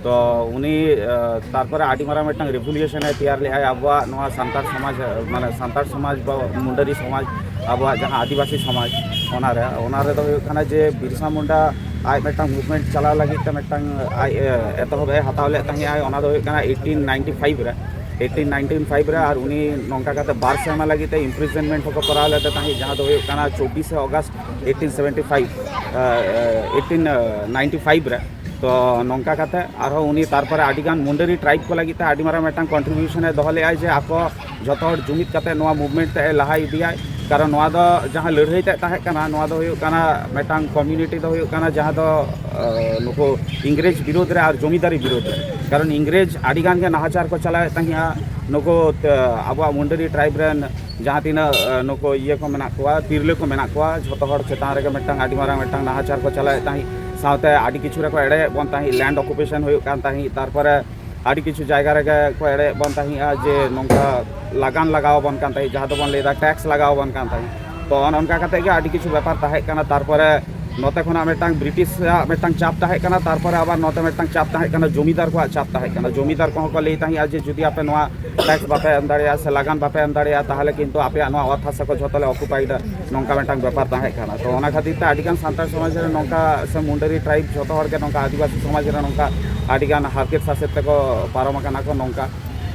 ᱛᱚ ᱩᱱᱤ, ᱟ, ᱛᱟᱨᱯᱚᱨᱮ ᱟᱹᱰᱤ ᱢᱟᱨᱟᱝ ᱢᱤᱫᱴᱟᱝ ᱨᱮᱵᱷᱚᱞᱩᱭᱩᱥᱚᱱ ᱮ ᱛᱮᱭᱟᱨ ᱞᱮᱫᱟᱭ ᱟᱵᱚᱣᱟᱜ ᱱᱚᱣᱟ ᱥᱟᱱᱛᱟᱲ ᱥᱚᱢᱟᱡᱽ, ᱢᱟᱱᱮ ᱥᱟᱱᱛᱟᱲ ᱥᱚᱢᱟᱡᱽ ᱵᱟ ᱢᱩᱱᱰᱟᱹᱨᱤ ᱥᱚᱢᱟᱡᱽ, ᱟᱵᱚᱣᱟᱜ ᱡᱟᱦᱟᱸ ᱟᱹᱫᱤᱵᱟᱹᱥᱤ ᱥᱚᱢᱟᱡᱽ, ᱚᱱᱟᱨᱮ, ᱚᱱᱟ ᱨᱮᱫᱚ ᱦᱩᱭᱩᱜ ᱠᱟᱱᱟ ᱡᱮ ᱵᱤᱨᱥᱟ ᱢᱩᱱᱰᱟ ᱟᱡ ᱢᱤᱫᱴᱟᱝ ᱢᱩᱵᱷᱢᱮᱱᱴ ᱪᱟᱞᱟᱣ ᱞᱟᱹᱜᱤᱫ ᱛᱮ ᱢᱤᱫᱴᱟᱝ ᱟᱡ, ᱮ, ᱮᱛᱚᱦᱚᱵ ᱮ ᱦᱟᱛᱟᱣ ᱞᱮᱫ ᱛᱟᱦᱮᱸᱜᱼᱟ᱾ ᱚᱱᱟ ᱫᱚ ᱦᱩᱭᱩᱜ ᱠᱟᱱᱟ ᱮᱭᱤᱴᱤᱱ ᱱᱟᱭᱤᱱᱴᱤ ᱯᱷᱟᱭᱤᱵᱷ ᱨᱮ, ᱮᱭᱤᱴᱤᱱ ᱱᱟᱭᱤᱱᱴᱤ ᱯᱷᱟᱭᱤᱵᱷ ᱨᱮ᱾ ᱟᱨ ᱩᱱᱤ ᱱᱚᱝᱠᱟ ᱠᱟᱛᱮ ᱵᱟᱨ ᱥᱮᱨᱢᱟ ᱞᱟᱹᱜᱤᱫ ᱛᱮ ᱤᱢᱯᱨᱤᱡᱚᱱᱢᱮᱱᱴ ᱦᱚᱸᱠᱚ ᱠᱚᱨᱟᱣ ᱞᱮᱫ ᱛᱟᱦᱮᱸᱫ, ᱡᱟᱦᱟᱸ ᱫᱚ ᱦᱩᱭᱩᱜ ᱠᱟᱱᱟ ᱪᱚᱵᱵᱤᱥᱮ ᱚᱜᱟᱥᱴ ᱮᱭᱤᱴᱤᱱ ᱥᱮᱵᱷᱮᱱᱴᱤ ᱯᱷᱟᱭᱤᱵᱷ, ᱮ, ᱮ, ᱮᱭᱤᱴᱤᱱ ᱱᱟᱭᱤᱱᱴᱤ ᱯᱷᱟᱭᱤᱵᱷ ᱨᱮ᱾ ᱛᱚ ᱱᱚᱝᱠᱟ ᱠᱟᱛᱮ ᱟᱨᱦᱚᱸ ᱩᱱᱤ ᱛᱟᱨᱯᱚᱨᱮ ᱟᱹᱰᱤᱜᱟᱱ ᱢᱩᱱᱰᱟᱹᱨᱤ ᱴᱨᱟᱭᱤᱵᱽ ᱠᱚ ᱞᱟᱹᱜᱤᱫ ᱛᱮ ᱟᱹᱰᱤ ᱢᱟᱨᱟᱝ ᱢᱤᱫᱴᱟᱝ ᱠᱚᱱᱴᱨᱤᱵᱤᱭᱩᱥᱚᱱ ᱮ ᱫᱚᱦᱚ ᱞᱮᱫᱟᱭ, ᱡᱮ ᱟᱠᱚ ᱡᱷᱚᱛᱚ ᱦᱚᱲ ᱡᱩᱢᱤᱫ ᱠᱟᱛᱮ ᱱᱚᱣᱟ ᱢᱩᱵᱷᱢᱮᱱᱴ ᱛᱮ ᱞᱟᱦᱟ ᱤᱫᱤᱭᱟᱭ᱾ ᱠᱟᱨᱚᱱ ᱱᱚᱣᱟ ᱫᱚ ᱡᱟᱦᱟᱸ ᱞᱟᱹᱲᱦᱟᱹᱭ ᱛᱮ ᱛᱟᱦᱮᱸ ᱠᱟᱱᱟ, ᱱᱚᱣᱟ ᱫᱚ ᱦᱩᱭᱩᱜ ᱠᱟᱱᱟ ᱢᱤᱫᱴᱟᱝ ᱠᱚᱢᱤᱭᱩᱱᱤᱴᱤ ᱫᱚ ᱦᱩᱭᱩᱜ ᱠᱟᱱᱟ ᱡᱟᱦᱟᱸ ᱫᱚ, ᱟ, ᱱᱩᱠᱩ ᱤᱝᱨᱮᱡᱽ ᱵᱤᱨᱳᱫᱷ ᱨᱮ ᱟᱨ ᱡᱚᱢᱤᱫᱟᱨᱤ ᱵᱤᱨᱳᱫᱷ ᱨᱮ᱾ ᱠᱟᱨᱚᱱ ᱤᱝᱨᱮᱡᱽ ᱟᱹᱰᱤ ᱜᱟᱱ ᱜᱮ ᱱᱟᱦᱟᱪᱟᱨ ᱠᱚ ᱪᱟᱞᱟᱣᱮᱫ ᱛᱟᱦᱮᱸᱜᱼᱟ ᱱᱩᱠᱩ, ᱛᱮ, ᱟᱵᱚᱣᱟᱜ ᱢᱩᱱᱰᱟᱹᱨᱤ ᱴᱨᱟᱭᱤᱵᱽ ᱨᱮᱱ ᱡᱟᱦᱟᱸ ᱛᱤᱱᱟᱹᱜ, ᱟ, ᱱᱩᱠᱩ ᱤᱭᱟᱹ ᱠᱚ ᱢᱮᱱᱟᱜ ᱠᱚᱣᱟ, ᱛᱤᱨᱞᱟᱹ ᱠᱚ ᱢᱮᱱᱟᱜ ᱠᱚᱣᱟ, ᱡᱷᱚᱛᱚ ᱦᱚᱲ ᱪᱮᱛᱟᱱ ᱨᱮᱜᱮ ᱢᱤᱫᱴᱟᱝ ᱟᱹᱰᱤ ᱢᱟᱨᱟᱝ ᱢᱤᱫᱴᱟᱝ ᱱᱟᱦᱟᱪᱟᱨ ᱠᱚ ᱪᱟᱞᱟᱣᱮᱫ ᱛᱟᱦᱮᱸᱫ᱾ ᱥᱟᱶᱛᱮ ᱟᱹᱰᱤ ᱠᱤᱪᱷᱩ ᱨᱮᱠᱚ ᱮᱲᱮᱭᱮᱫ ᱵᱚᱱ ᱛᱟᱦᱮᱸᱫ, ᱞᱮᱱᱰ ᱚᱠᱩᱯᱮᱥᱚᱱ ᱦᱩᱭᱩᱜ ᱠᱟᱱ ᱛᱟᱦᱮᱸᱫ, ᱛᱟᱨᱯᱚᱨᱮ ᱟᱹᱰᱤ ᱠᱤᱪᱷᱩ ᱡᱟᱭᱜᱟ ᱨᱮᱜᱮ ᱠᱚ ᱮᱲᱮᱭᱮᱫ ᱵᱚᱱ ᱛᱟᱦᱮᱸᱫᱼᱟ ᱡᱮ ᱱᱚᱝᱠᱟ ᱞᱟᱜᱟᱱ ᱞᱟᱜᱟᱣ ᱟᱵᱚᱱ ᱠᱟᱱ ᱛᱟᱦᱮᱸᱫ, ᱡᱟᱦᱟᱸ ᱫᱚᱵᱚᱱ ᱞᱟᱹᱭᱫᱟ ᱴᱮᱠᱥ ᱞᱟᱜᱟᱣ ᱟᱵᱚᱱ ᱠᱟᱱ ᱛᱟᱦᱮᱸᱫ᱾ ᱛᱚ ᱚᱱᱮ ᱚᱱᱠᱟ ᱠᱟᱛᱮᱫ ᱜᱮ ᱟᱹᱰᱤ ᱠᱤᱪᱷᱩ ᱵᱮᱯᱟᱨ ᱛᱟᱦᱮᱸ ᱠᱟᱱᱟ᱾ ᱛᱟᱨᱯᱚᱨᱮ ᱱᱚᱛᱮ ᱠᱷᱚᱱᱟᱜ ᱢᱤᱫᱴᱟᱝ ᱵᱨᱤᱴᱤᱥ ᱟᱜ ᱢᱤᱫᱴᱟᱝ ᱪᱟᱯ ᱛᱟᱦᱮᱸ ᱠᱟᱱᱟ, ᱛᱟᱨᱯᱚᱨᱮ ᱟᱵᱟᱨ ᱱᱚᱛᱮ ᱢᱤᱫᱴᱟᱝ ᱪᱟᱯ ᱛᱟᱦᱮᱸ ᱠᱟᱱᱟ, ᱡᱚᱢᱤᱫᱟᱨ ᱠᱚᱣᱟᱜ ᱪᱟᱯ ᱛᱟᱦᱮᱸ ᱠᱟᱱᱟ᱾ ᱡᱚᱢᱤᱫᱟᱨ ᱠᱚᱦᱚᱸ ᱠᱚ ᱞᱟᱹᱭ ᱛᱟᱦᱮᱸᱫᱼᱟ ᱡᱮ ᱡᱩᱫᱤ ᱟᱯᱮ ᱱᱚᱣᱟ ᱴᱮᱠᱥ ᱵᱟᱯᱮ ᱮᱢ ᱫᱟᱲᱮᱭᱟᱜᱼᱟ ᱥᱮ ᱞᱟᱜᱟᱱ ᱵᱟᱯᱮ ᱮᱢ ᱫᱟᱲᱮᱭᱟᱜᱼᱟ, ᱛᱟᱦᱚᱞᱮ ᱠᱤᱱᱛᱩ ᱟᱯᱮᱭᱟᱜ ᱱᱚᱣᱟ ᱚᱛ ᱦᱟᱥᱟ ᱠᱚ ᱡᱷᱚᱛᱚ ᱞᱮ ᱚᱠᱩᱯᱟᱭᱤᱰᱟ, ᱱᱚᱝᱠᱟ ᱢᱤᱫᱴᱟᱝ ᱵᱮᱯᱟᱨ ᱛᱟᱦᱮᱸ ᱠᱟᱱᱟ᱾ ᱛᱚ ᱚᱱᱟ ᱠᱷᱟᱹᱛᱤᱨ ᱛᱮ ᱟᱹᱰᱤᱜᱟᱱ ᱥᱟᱱᱛᱟᱲ ᱥᱚᱢᱟᱡᱽ ᱨᱮ ᱱᱚᱝᱠᱟ ᱥᱮ ᱢᱩᱱᱰᱟᱹᱨᱤ ᱴᱨᱟᱭᱤᱵᱽ ᱡᱷᱚᱛᱚ ᱦᱚᱲ ᱜᱮ ᱱᱚᱝᱠᱟ ᱟᱹᱫᱤᱵᱟᱹᱥᱤ ᱥᱚᱢᱟᱡᱽ ᱨᱮ ᱱᱚᱝᱠᱟ ᱟᱹᱰᱤᱜᱟᱱ ᱦᱟᱨᱠᱮᱛ ᱥᱟᱥᱮᱛ ᱛᱮᱠᱚ ᱯᱟᱨᱚᱢ ᱟᱠᱟᱱᱟ ᱠᱚ ᱱᱚᱝᱠᱟ᱾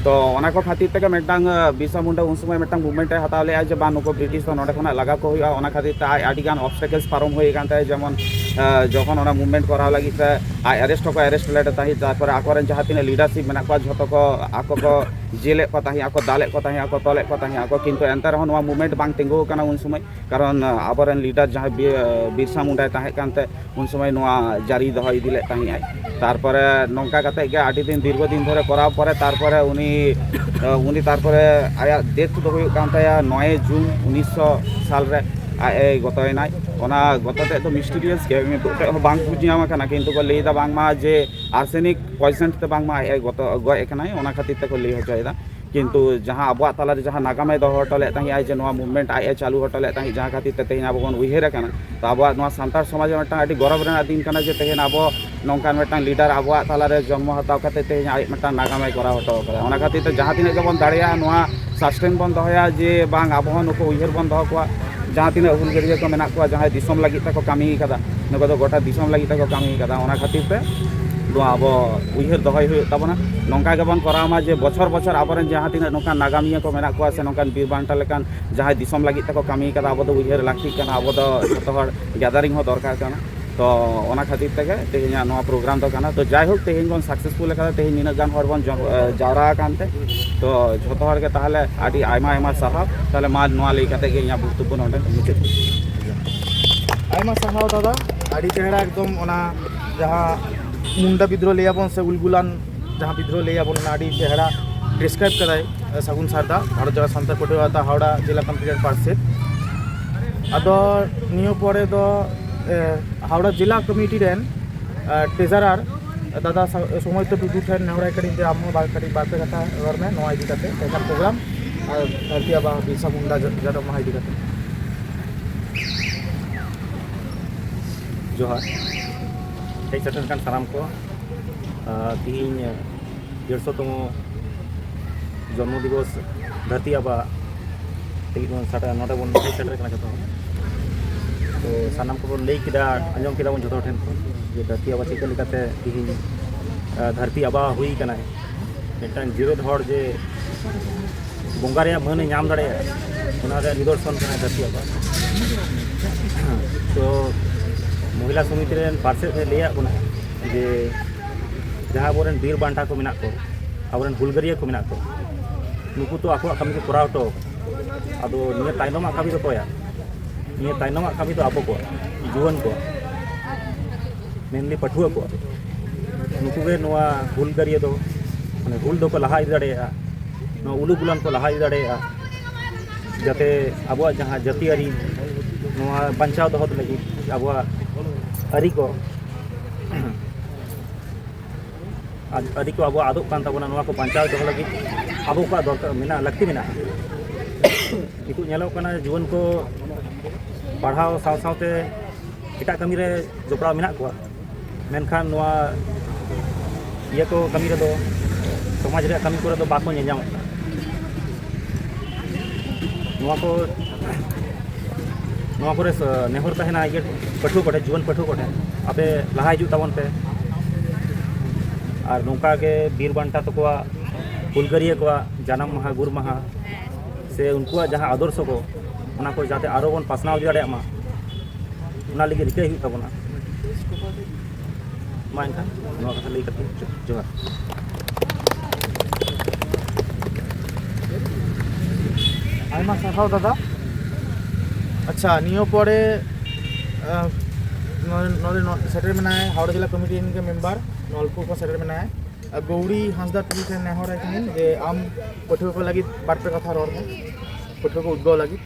ᱛᱚ ᱚᱱᱟ ᱠᱚ ᱠᱷᱟᱹᱛᱤᱨ ᱛᱮᱜᱮ ᱢᱤᱫᱴᱟᱝ, ᱟ, ᱵᱤᱨᱥᱟ ᱢᱩᱱᱰᱟ ᱩᱱ ᱥᱚᱢᱚᱭ ᱢᱤᱫᱴᱟᱝ ᱢᱩᱵᱷᱢᱮᱱᱴ ᱮ ᱦᱟᱛᱟᱣ ᱞᱮᱫᱼᱟ ᱡᱮ ᱵᱟᱝ, ᱱᱩᱠᱩ ᱵᱨᱤᱴᱤᱥ ᱫᱚ ᱱᱚᱰᱮ ᱠᱷᱚᱱᱟᱜ ᱞᱟᱜᱟ ᱠᱚ ᱦᱩᱭᱩᱜᱼᱟ᱾ ᱚᱱᱟ ᱠᱷᱟᱹᱛᱤᱨ ᱛᱮ ᱟᱡ ᱟᱹᱰᱤᱜᱟᱱ ᱚᱵᱥᱴᱮᱠᱮᱞᱥ ᱯᱟᱨᱚᱢ ᱦᱩᱭ ᱟᱠᱟᱱ ᱛᱟᱭᱟ, ᱡᱮᱢᱚᱱ ᱡᱚᱠᱷᱚᱱ ᱚᱱᱟ ᱢᱩᱵᱷᱢᱮᱱᱴ ᱠᱚᱨᱟᱣ ᱞᱟᱹᱜᱤᱫ ᱛᱮ ᱟᱡ ᱮᱨᱮᱥᱴ ᱦᱚᱸᱠᱚ ᱮᱨᱮᱥᱴ ᱞᱮᱫᱮ ᱛᱟᱦᱮᱸᱫ, ᱛᱟᱨᱯᱚᱨᱮ ᱟᱠᱚᱨᱮᱱ ᱡᱟᱦᱟᱸ ᱛᱤᱱᱟᱹᱜ ᱞᱤᱰᱟᱨᱥᱤᱯ ᱢᱮᱱᱟᱜ ᱠᱚᱣᱟ ᱡᱷᱚᱛᱚ ᱠᱚ ᱟᱠᱚ ᱠᱚ ᱡᱮᱞᱮᱫ ᱠᱚ ᱛᱟᱦᱮᱸᱫ, ᱟᱠᱚ ᱫᱟᱞᱮᱫ ᱠᱚ ᱛᱟᱦᱮᱸᱫ, ᱟᱠᱚ ᱛᱚᱞᱮᱫ ᱠᱚ ᱛᱟᱦᱮᱸᱫ ᱟᱠᱚ, ᱠᱤᱱᱛᱩ ᱮᱱᱛᱮ ᱨᱮᱦᱚᱸ ᱱᱚᱣᱟ ᱢᱩᱵᱷᱢᱮᱱᱴ ᱵᱟᱝ ᱛᱤᱸᱜᱩ ᱟᱠᱟᱱᱟ ᱩᱱ ᱥᱚᱢᱚᱭ᱾ ᱠᱟᱨᱚᱱ ᱟᱵᱚᱨᱮᱱ ᱞᱤᱰᱟᱨ ᱡᱟᱦᱟᱸᱭ ᱵᱤᱨᱥᱟ ᱢᱩᱱᱰᱟᱭ ᱛᱟᱦᱮᱸ ᱠᱟᱱᱛᱮ ᱩᱱ ᱥᱚᱢᱚᱭ ᱱᱚᱣᱟ ᱡᱟᱹᱨᱤ ᱫᱚᱦᱚ ᱤᱫᱤ ᱞᱮᱫ ᱛᱟᱦᱮᱸᱫ ᱟᱭ᱾ ᱛᱟᱨᱯᱚᱨᱮ ᱱᱚᱝᱠᱟ ᱠᱟᱛᱮ ᱜᱮ ᱟᱹᱰᱤ ᱫᱤᱱ, ᱫᱤᱨᱜᱷᱚ ᱫᱤᱱ ᱫᱷᱚᱨᱮ ᱠᱚᱨᱟᱣ ᱯᱚᱨᱮ ᱛᱟᱨᱯᱚᱨᱮ ᱩᱱᱤ ᱩᱱᱤ ᱛᱟᱨᱯᱚᱨᱮ ᱟᱭᱟᱜ ᱰᱮᱛᱷ ᱫᱚ ᱦᱩᱭᱩᱜ ᱠᱟᱱ ᱛᱟᱭᱟ ᱱᱚᱭᱮ ᱡᱩᱱ ᱩᱱᱤᱥᱥᱚ ᱥᱟᱞ ᱨᱮ ᱟᱡ ᱮ ᱜᱚᱛᱚᱭᱮᱱᱟᱭ᱾ ᱚᱱᱟ ᱜᱚᱛᱚ ᱛᱮᱫ ᱫᱚ ᱢᱤᱥᱴᱤᱨᱤᱭᱟᱥ ᱜᱮ, ᱱᱤᱛᱚᱜ ᱛᱮᱫ ᱦᱚᱸ ᱵᱟᱝ ᱵᱩᱡᱽ ᱧᱟᱢ ᱟᱠᱟᱱᱟ, ᱠᱤᱱᱛᱩ ᱠᱚ ᱞᱟᱹᱭ ᱮᱫᱟ ᱵᱟᱝᱢᱟ ᱡᱮ ᱟᱨᱥᱮᱱᱤᱠ ᱯᱚᱭᱡᱚᱱ ᱛᱮ ᱵᱟᱝᱢᱟ ᱟᱡ ᱮ ᱜᱚᱛᱚ, ᱜᱚᱡ ᱟᱠᱟᱱᱟᱭ, ᱚᱱᱟ ᱠᱷᱟᱹᱛᱤᱨ ᱛᱮᱠᱚ ᱞᱟᱹᱭ ᱦᱚᱪᱚᱭᱮᱫᱟ᱾ ᱠᱤᱱᱛᱩ ᱡᱟᱦᱟᱸ ᱟᱵᱚᱣᱟᱜ ᱛᱟᱞᱟᱨᱮ ᱡᱟᱦᱟᱸ ᱱᱟᱜᱟᱢᱮ ᱫᱚᱦᱚ ᱦᱚᱴᱚ ᱞᱮᱫ ᱛᱟᱦᱮᱸᱫ ᱟᱭ, ᱡᱮ ᱱᱚᱣᱟ ᱢᱩᱵᱷᱢᱮᱱᱴ ᱟᱡ ᱮ ᱪᱟᱹᱞᱩ ᱦᱚᱴᱚ ᱞᱮᱫ ᱛᱟᱦᱮᱸᱫ, ᱡᱟᱦᱟᱸ ᱠᱷᱟᱹᱛᱤᱨ ᱛᱮ ᱛᱮᱦᱮᱧ ᱟᱵᱚ ᱵᱚᱱ ᱩᱭᱦᱟᱹᱨ ᱟᱠᱟᱱᱟ᱾ ᱛᱚ ᱟᱵᱚᱣᱟᱜ ᱱᱚᱣᱟ ᱥᱟᱱᱛᱟᱲ ᱥᱚᱢᱟᱡᱽ ᱨᱮ ᱢᱤᱫᱴᱟᱝ ᱟᱹᱰᱤ ᱜᱚᱨᱚᱵᱽ ᱨᱮᱱᱟᱜ ᱫᱤᱱ ᱠᱟᱱᱟ ᱡᱮ ᱛᱮᱦᱮᱧ ᱟᱵᱚ ᱱᱚᱝᱠᱟᱱ ᱢᱤᱫᱴᱟᱝ ᱞᱤᱰᱟᱨ ᱟᱵᱚᱣᱟᱜ ᱛᱟᱞᱟᱨᱮ ᱡᱚᱱᱢᱚ ᱦᱟᱛᱟᱣ ᱠᱟᱛᱮ ᱛᱮᱦᱮᱧ ᱟᱡ ᱢᱤᱫᱴᱟᱝ ᱱᱟᱜᱟᱢᱮ ᱠᱚᱨᱟᱣ ᱦᱚᱴᱚ ᱠᱟᱫᱟ᱾ ᱚᱱᱟ ᱠᱷᱟᱹᱛᱤᱨ ᱛᱮ ᱡᱟᱦᱟᱸ ᱛᱤᱱᱟᱹᱜ ᱜᱮᱵᱚᱱ ᱫᱟᱲᱮᱭᱟᱜᱼᱟ ᱱᱚᱣᱟ ᱥᱟᱥᱴᱮᱱ ᱵᱚᱱ ᱫᱚᱦᱚᱭᱟ, ᱡᱮ ᱵᱟᱝ ᱟᱵᱚ ᱦᱚᱸ ᱱᱩᱠᱩ ᱩᱭᱦᱟᱹᱨ ᱵᱚᱱ ᱫᱚᱦᱚ ᱠᱚᱣᱟ, ᱡᱟᱦᱟᱸ ᱛᱤᱱᱟᱹᱜ ᱦᱩᱞᱜᱟᱹᱨᱭᱟᱹ ᱠᱚ ᱢᱮᱱᱟᱜ ᱠᱚᱣᱟ ᱡᱟᱦᱟᱸᱭ ᱫᱤᱥᱚᱢ ᱞᱟᱹᱜᱤᱫ ᱛᱮᱠᱚ ᱠᱟᱹᱢᱤ ᱠᱟᱫᱟ, ᱱᱩᱠᱩ ᱫᱚ ᱜᱚᱴᱟ ᱫᱤᱥᱚᱢ ᱞᱟᱹᱜᱤᱫ ᱛᱮᱠᱚ ᱠᱟᱹᱢᱤ ᱠᱟᱫᱟ᱾ ᱚᱱᱟ ᱠᱷᱟᱹᱛᱤᱨ ᱛᱮ ᱱᱚᱣᱟ ᱟᱵᱚ ᱩᱭᱦᱟᱹᱨ ᱫᱚᱦᱚᱭ ᱦᱩᱭᱩᱜ ᱛᱟᱵᱚᱱᱟ᱾ ᱱᱚᱝᱠᱟ ᱜᱮᱵᱚᱱ ᱠᱚᱨᱟᱣ ᱢᱟ ᱡᱮ ᱵᱚᱪᱷᱚᱨ ᱵᱚᱪᱷᱚᱨ ᱟᱵᱚᱨᱮᱱ ᱡᱟᱦᱟᱸ ᱛᱤᱱᱟᱹᱜ ᱱᱚᱝᱠᱟᱱ ᱱᱟᱜᱟᱢᱤᱭᱟᱹ ᱠᱚ ᱢᱮᱱᱟᱜ ᱠᱚᱣᱟ ᱥᱮ ᱱᱚᱝᱠᱟᱱ ᱵᱤᱨ ᱵᱟᱱᱴᱟ ᱞᱮᱠᱟᱱ ᱡᱟᱦᱟᱸᱭ ᱫᱤᱥᱚᱢ ᱞᱟᱹᱜᱤᱫ ᱛᱮᱠᱚ ᱠᱟᱹᱢᱤ ᱠᱟᱫᱟ, ᱟᱵᱚ ᱫᱚ ᱩᱭᱦᱟᱹᱨ ᱞᱟᱹᱠᱛᱤᱜ ᱠᱟᱱᱟ, ᱟᱵᱚ ᱫᱚ ᱡᱚᱛᱚ ᱦᱚᱲ ᱜᱮᱫᱟᱨᱤᱝ ᱦᱚᱸ ᱫᱚᱨᱠᱟᱨ ᱠᱟᱱᱟ᱾ ᱛᱚ ᱚᱱᱟ ᱠᱷᱟᱹᱛᱤᱨ ᱛᱮᱜᱮ ᱛᱮᱦᱮᱧᱟᱜ ᱱᱚᱣᱟ ᱯᱨᱳᱜᱨᱟᱢ ᱫᱚ ᱠᱟᱱᱟ᱾ ᱛᱚ ᱡᱟᱭᱦᱳᱠ, ᱛᱮᱦᱮᱧ ᱵᱚᱱ ᱥᱟᱠᱥᱮᱥᱯᱷᱩᱞ ᱟᱠᱟᱫᱟ, ᱛᱮᱦᱮᱧ ᱱᱤᱱᱟᱹᱜ ᱜᱟᱱ ᱦᱚᱲ ᱵᱚᱱ ᱡᱚ-, ᱮ, ᱡᱟᱣᱨᱟ ᱟᱠᱟᱱ ᱛᱮ᱾ ᱛᱚ ᱡᱷᱚᱛᱚ ᱦᱚᱲ ᱜᱮ ᱛᱟᱦᱚᱞᱮ ᱟᱹᱰᱤ ᱟᱭᱢᱟ ᱟᱭᱢᱟ ᱥᱟᱨᱦᱟᱣ᱾ ᱛᱟᱦᱚᱞᱮ ᱢᱟ ᱱᱚᱣᱟ ᱞᱟᱹᱭ ᱠᱟᱛᱮ ᱜᱮ ᱤᱧᱟᱹᱜ ᱵᱚᱠᱛᱚᱵᱵᱚ ᱱᱚᱰᱮ ᱢᱩᱪᱟᱹᱫ᱾ ᱟᱭᱢᱟ ᱥᱟᱨᱦᱟᱣ ᱫᱟᱫᱟ, ᱟᱹᱰᱤ ᱪᱮᱦᱨᱟ ᱮᱠᱫᱚᱢ ᱚᱱᱟ ᱡᱟᱦᱟᱸ ᱢᱩᱱᱰᱟ ᱵᱤᱫᱽᱨᱳᱦᱚ ᱞᱟᱹᱭᱟᱵᱚᱱ ᱥᱮ ᱩᱞᱜᱩᱞᱟᱱ ᱡᱟᱦᱟᱸ ᱵᱤᱫᱽᱨᱳᱦᱚ ᱞᱟᱹᱭᱟᱵᱚᱱ, ᱚᱱᱟ ᱟᱹᱰᱤ ᱪᱮᱦᱨᱟ ᱰᱤᱥᱠᱨᱟᱭᱤᱵ ᱠᱟᱫᱟᱭ ᱥᱟᱹᱜᱩᱱ ᱥᱟᱨ ᱫᱟ, ᱵᱷᱟᱨᱚᱛ ᱡᱟᱠᱟᱛ ᱥᱟᱱᱛᱟᱲ ᱯᱟᱹᱴᱷᱩᱣᱟᱹ ᱜᱟᱶᱛᱟ ᱦᱟᱣᱲᱟ ᱡᱮᱞᱟ ᱠᱚᱢᱤᱴᱤ ᱨᱮᱱ ᱯᱟᱨᱥᱮᱛ᱾ ᱟᱫᱚ ᱱᱤᱭᱟᱹ ᱯᱚᱨᱮ ᱫᱚ, ᱮ, ᱦᱟᱣᱲᱟ ᱡᱮᱞᱟ ᱠᱚᱢᱤᱴᱤ ᱨᱮᱱ, ᱮ, ᱴᱨᱮᱡᱟᱨᱟᱨ ᱫᱟᱫᱟ ᱥᱟ-, ᱥᱳᱢᱚᱭᱛᱚ ᱴᱩᱰᱩ ᱴᱷᱮᱱ ᱱᱮᱦᱚᱨᱟᱭ ᱠᱟᱹᱱᱟᱹᱧ ᱡᱮ ᱟᱢ ᱦᱚᱸ ᱵᱟᱨ ᱠᱟᱹᱴᱤᱡ ᱵᱟᱨ ᱯᱮ ᱠᱟᱛᱷᱟ ᱨᱚᱲ ᱢᱮ ᱱᱚᱣᱟ ᱤᱫᱤ ᱠᱟᱛᱮ, ᱛᱮᱦᱮᱧᱟᱜ ᱯᱨᱳᱜᱨᱟᱢ ᱟᱨ ᱫᱷᱟᱹᱨᱛᱤ ᱟᱵᱟ ᱵᱤᱨᱥᱟ ᱢᱩᱱᱰᱟ ᱡᱟ-, ᱡᱟᱱᱟᱢ ᱢᱟᱦᱟ ᱤᱫᱤ ᱠᱟᱛᱮ᱾ ᱡᱚᱦᱟᱨ᱾ ᱦᱮᱡ ᱥᱮᱴᱮᱨ ᱟᱠᱟᱱ ᱥᱟᱱᱟᱢ ᱠᱚ, ᱟᱨ ᱛᱤᱦᱤᱧ ᱰᱮᱲᱥᱚ ᱛᱚᱢᱚ ᱡᱚᱱᱢᱚ ᱫᱤᱵᱚᱥ ᱫᱷᱟᱹᱨᱛᱤ ᱟᱵᱟ ᱞᱟᱹᱜᱤᱫ ᱵᱚᱱ ᱥᱟᱴ-, ᱱᱚᱰᱮ ᱵᱚᱱ ᱦᱮᱡ ᱥᱮᱴᱮᱨ ᱠᱟᱱᱟ ᱡᱚᱛᱚ ᱦᱚᱲ᱾ ᱛᱚ ᱥᱟᱱᱟᱢ ᱠᱚᱵᱚᱱ ᱞᱟᱹᱭ ᱠᱮᱫᱟ, ᱟᱸᱡᱚᱢ ᱠᱮᱫᱟ ᱵᱚᱱ ᱡᱚᱛᱚ ᱦᱚᱲ ᱴᱷᱮᱱ ᱠᱷᱚᱱ ᱡᱮ ᱫᱷᱟᱹᱨᱛᱤ ᱟᱵᱟ ᱪᱤᱠᱟᱹ ᱞᱮᱠᱟᱛᱮ ᱛᱤᱦᱤᱧ, ᱟ, ᱫᱷᱟᱹᱨᱛᱤ ᱟᱵᱟ ᱦᱩᱭ ᱠᱟᱱᱟᱭ᱾ ᱢᱤᱫᱴᱟᱝ ᱡᱤᱣᱮᱫ ᱦᱚᱲ ᱡᱮ ᱵᱚᱸᱜᱟ ᱨᱮᱭᱟᱜ ᱢᱟᱹᱱ ᱮ ᱧᱟᱢ ᱫᱟᱲᱮᱭᱟᱜᱼᱟ, ᱚᱱᱟ ᱨᱮᱭᱟᱜ ᱱᱤᱫᱚᱨᱥᱚᱱ ᱠᱟᱱᱟ ᱫᱷᱟᱹᱨᱛᱤ ᱟᱵᱟ᱾ ᱛᱚ ᱢᱚᱦᱤᱞᱟ ᱥᱚᱢᱤᱛᱤ ᱨᱮᱱ ᱯᱟᱨᱥᱮᱫ ᱮ ᱞᱟᱹᱭᱟᱫ ᱵᱚᱱᱟ ᱡᱮ ᱡᱟᱦᱟᱸ ᱟᱵᱚᱨᱮᱱ ᱵᱤᱨ ᱵᱟᱱᱴᱟ ᱠᱚ ᱢᱮᱱᱟᱜ ᱠᱚ, ᱟᱵᱚᱨᱮᱱ ᱦᱩᱞᱜᱟᱹᱨᱤᱭᱟᱹ ᱠᱚ ᱢᱮᱱᱟᱜ ᱠᱚ, ᱱᱩᱠᱩ ᱛᱚ ᱟᱠᱚᱣᱟᱜ ᱠᱟᱹᱢᱤ ᱠᱚ ᱠᱚᱨᱟᱣ ᱦᱚᱴᱚ ᱟᱠᱟᱫᱟ᱾ ᱟᱫᱚ ᱱᱤᱭᱟᱹ ᱛᱟᱭᱱᱚᱢᱟᱜ ᱠᱟᱹᱢᱤ ᱫᱚ ᱚᱠᱚᱭᱟᱜ? ᱱᱤᱭᱟᱹ ᱛᱟᱭᱱᱚᱢᱟᱜ ᱠᱟᱹᱢᱤ ᱫᱚ ᱟᱵᱚ ᱠᱚᱣᱟᱜ, ᱡᱩᱣᱟᱹᱱ ᱠᱚᱣᱟᱜ, mainly ᱯᱟᱹᱴᱷᱩᱣᱟᱹ ᱠᱚᱣᱟᱜ᱾ ᱱᱩᱠᱩ ᱜᱮ ᱱᱚᱣᱟ ᱦᱩᱞᱜᱟᱹᱨᱤᱭᱟᱹ ᱫᱚ, ᱢᱟᱱᱮ ᱦᱩᱞ ᱫᱚᱠᱚ ᱞᱟᱦᱟ ᱤᱫᱤ ᱫᱟᱲᱮᱭᱟᱜᱼᱟ, ᱱᱚᱣᱟ ᱩᱞᱩ ᱜᱩᱞᱟᱱ ᱠᱚ ᱞᱟᱦᱟ ᱤᱫᱤ ᱫᱟᱲᱮᱭᱟᱜᱼᱟ, ᱡᱟᱛᱮ ᱟᱵᱚᱣᱟᱜ ᱡᱟᱦᱟᱸ ᱡᱟᱹᱛᱤᱭᱟᱹᱨᱤ, ᱱᱚᱣᱟ ᱵᱟᱧᱪᱟᱣ ᱫᱚᱦᱚ ᱞᱟᱹᱜᱤᱫ, ᱟᱵᱚᱣᱟᱜ ᱟᱹᱨᱤ ᱠᱚ, ᱟᱨ ᱟᱹᱨᱤ ᱠᱚ ᱟᱵᱚᱣᱟᱜ ᱟᱫᱚᱜ ᱠᱟᱱ ᱛᱟᱵᱚᱱᱟ, ᱱᱚᱣᱟ ᱠᱚ ᱵᱟᱧᱪᱟᱣ ᱫᱚᱦᱚ ᱞᱟᱹᱜᱤᱫ ᱟᱵᱚ ᱠᱚᱣᱟᱜ ᱫᱚᱨᱠᱟᱨ ᱢᱮᱱᱟᱜᱼᱟ, ᱞᱟᱹᱠᱛᱤ ᱢᱮᱱᱟᱜᱼᱟ᱾ ᱱᱤᱛᱚᱜ ᱧᱮᱞᱚᱜ ᱠᱟᱱᱟ, ᱡᱩᱣᱟᱹᱱ ᱠᱚ ᱯᱟᱲᱦᱟᱣ ᱥᱟᱶ ᱥᱟᱶᱛᱮ ᱮᱴᱟᱜ ᱠᱟᱹᱢᱤ ᱨᱮ ᱡᱚᱯᱲᱟᱣ ᱢᱮᱱᱟᱜ ᱠᱚᱣᱟ, ᱢᱮᱱᱠᱷᱟᱱ ᱱᱚᱣᱟ ᱤᱭᱟᱹ ᱠᱚ ᱠᱟᱹᱢᱤ ᱨᱮᱫᱚ, ᱥᱚᱢᱟᱡᱽ ᱨᱮᱭᱟᱜ ᱠᱟᱹᱢᱤ ᱠᱚᱨᱮ ᱫᱚ ᱵᱟᱠᱚ ᱧᱮᱞ ᱧᱟᱢᱚᱜ ᱠᱟᱱᱟ᱾ ᱱᱚᱣᱟ ᱠᱚ, ᱱᱚᱣᱟ ᱠᱚᱨᱮ ᱥ-, ᱱᱮᱦᱚᱨ ᱛᱟᱦᱮᱱᱟ ᱤᱭᱟᱹ ᱯᱟᱹᱴᱷᱩᱣᱟᱹ ᱠᱚᱴᱷᱮᱱ, ᱡᱩᱣᱟᱹᱱ ᱯᱟᱹᱴᱷᱩᱣᱟᱹ ᱠᱚᱴᱷᱮᱱ, ᱟᱯᱮ ᱞᱟᱦᱟ ᱦᱤᱡᱩᱜ ᱛᱟᱵᱚᱱ ᱯᱮ᱾ ᱟᱨ ᱱᱚᱝᱠᱟ ᱜᱮ ᱵᱤᱨ ᱵᱟᱱᱴᱟ ᱛᱟᱠᱚᱣᱟᱜ, ᱦᱩᱞᱜᱟᱹᱨᱤᱭᱟᱹ ᱠᱚᱣᱟᱜ ᱡᱟᱱᱟᱢ ᱢᱟᱦᱟ, ᱜᱩᱨ ᱢᱟᱦᱟ, ᱥᱮ ᱩᱱᱠᱩᱣᱟᱜ ᱡᱟᱦᱟᱸ ᱟᱫᱚᱨᱥᱚ ᱠᱚ, ᱚᱱᱟ ᱠᱚ ᱡᱟᱛᱮ ᱟᱨᱚ ᱵᱚᱱ ᱯᱟᱥᱱᱟᱣ ᱤᱫᱤ ᱫᱟᱲᱮᱭᱟᱜ ᱢᱟ, ᱚᱱᱟ ᱞᱟᱹᱜᱤᱫ ᱨᱤᱠᱟᱹᱭ ᱦᱩᱭᱩᱜ ᱛᱟᱵᱚᱱᱟ᱾ ᱢᱟ ᱮᱱᱠᱷᱟᱱ ᱱᱚᱣᱟ ᱠᱟᱛᱷᱟ ᱞᱟᱹᱭ ᱠᱟᱛᱮ ᱡᱚᱦᱟᱨ᱾ ᱟᱭᱢᱟ ᱥᱟᱨᱦᱟᱣ ᱫᱟᱫᱟ᱾ ᱟᱪᱪᱷᱟ, ᱱᱤᱭᱟᱹ ᱯᱚᱨᱮ, ᱟᱸ, ᱱᱚᱰᱮ, ᱱᱚᱰᱮ ᱱᱚ-, ᱥᱮᱴᱮᱨ ᱢᱮᱱᱟᱭ ᱦᱟᱣᱲᱟ ᱡᱮᱞᱟ ᱠᱚᱢᱤᱴᱤ ᱨᱮᱱ ᱜᱮ ᱢᱮᱢᱵᱟᱨ, ᱱᱚᱞᱯᱩᱨ ᱠᱷᱚᱱ ᱥᱮᱴᱮᱨ ᱢᱮᱱᱟᱭ᱾ ᱟᱨ ᱜᱳᱣᱨᱤ ᱦᱟᱸᱥᱫᱟ ᱛᱤ ᱴᱷᱮᱱ ᱱᱮᱦᱚᱨ ᱟᱭ ᱠᱟᱹᱱᱟᱹᱧ ᱡᱮ ᱟᱢ ᱯᱟᱹᱴᱷᱩᱣᱟᱹ ᱠᱚ ᱞᱟᱹᱜᱤᱫ ᱵᱟᱨ ᱯᱮ ᱠᱟᱛᱷᱟ ᱨᱚᱲ ᱢᱮ, ᱯᱟᱹᱴᱷᱩᱣᱟᱹ ᱠᱚ ᱩᱫᱽᱜᱟᱹᱣ ᱞᱟᱹᱜᱤᱫ᱾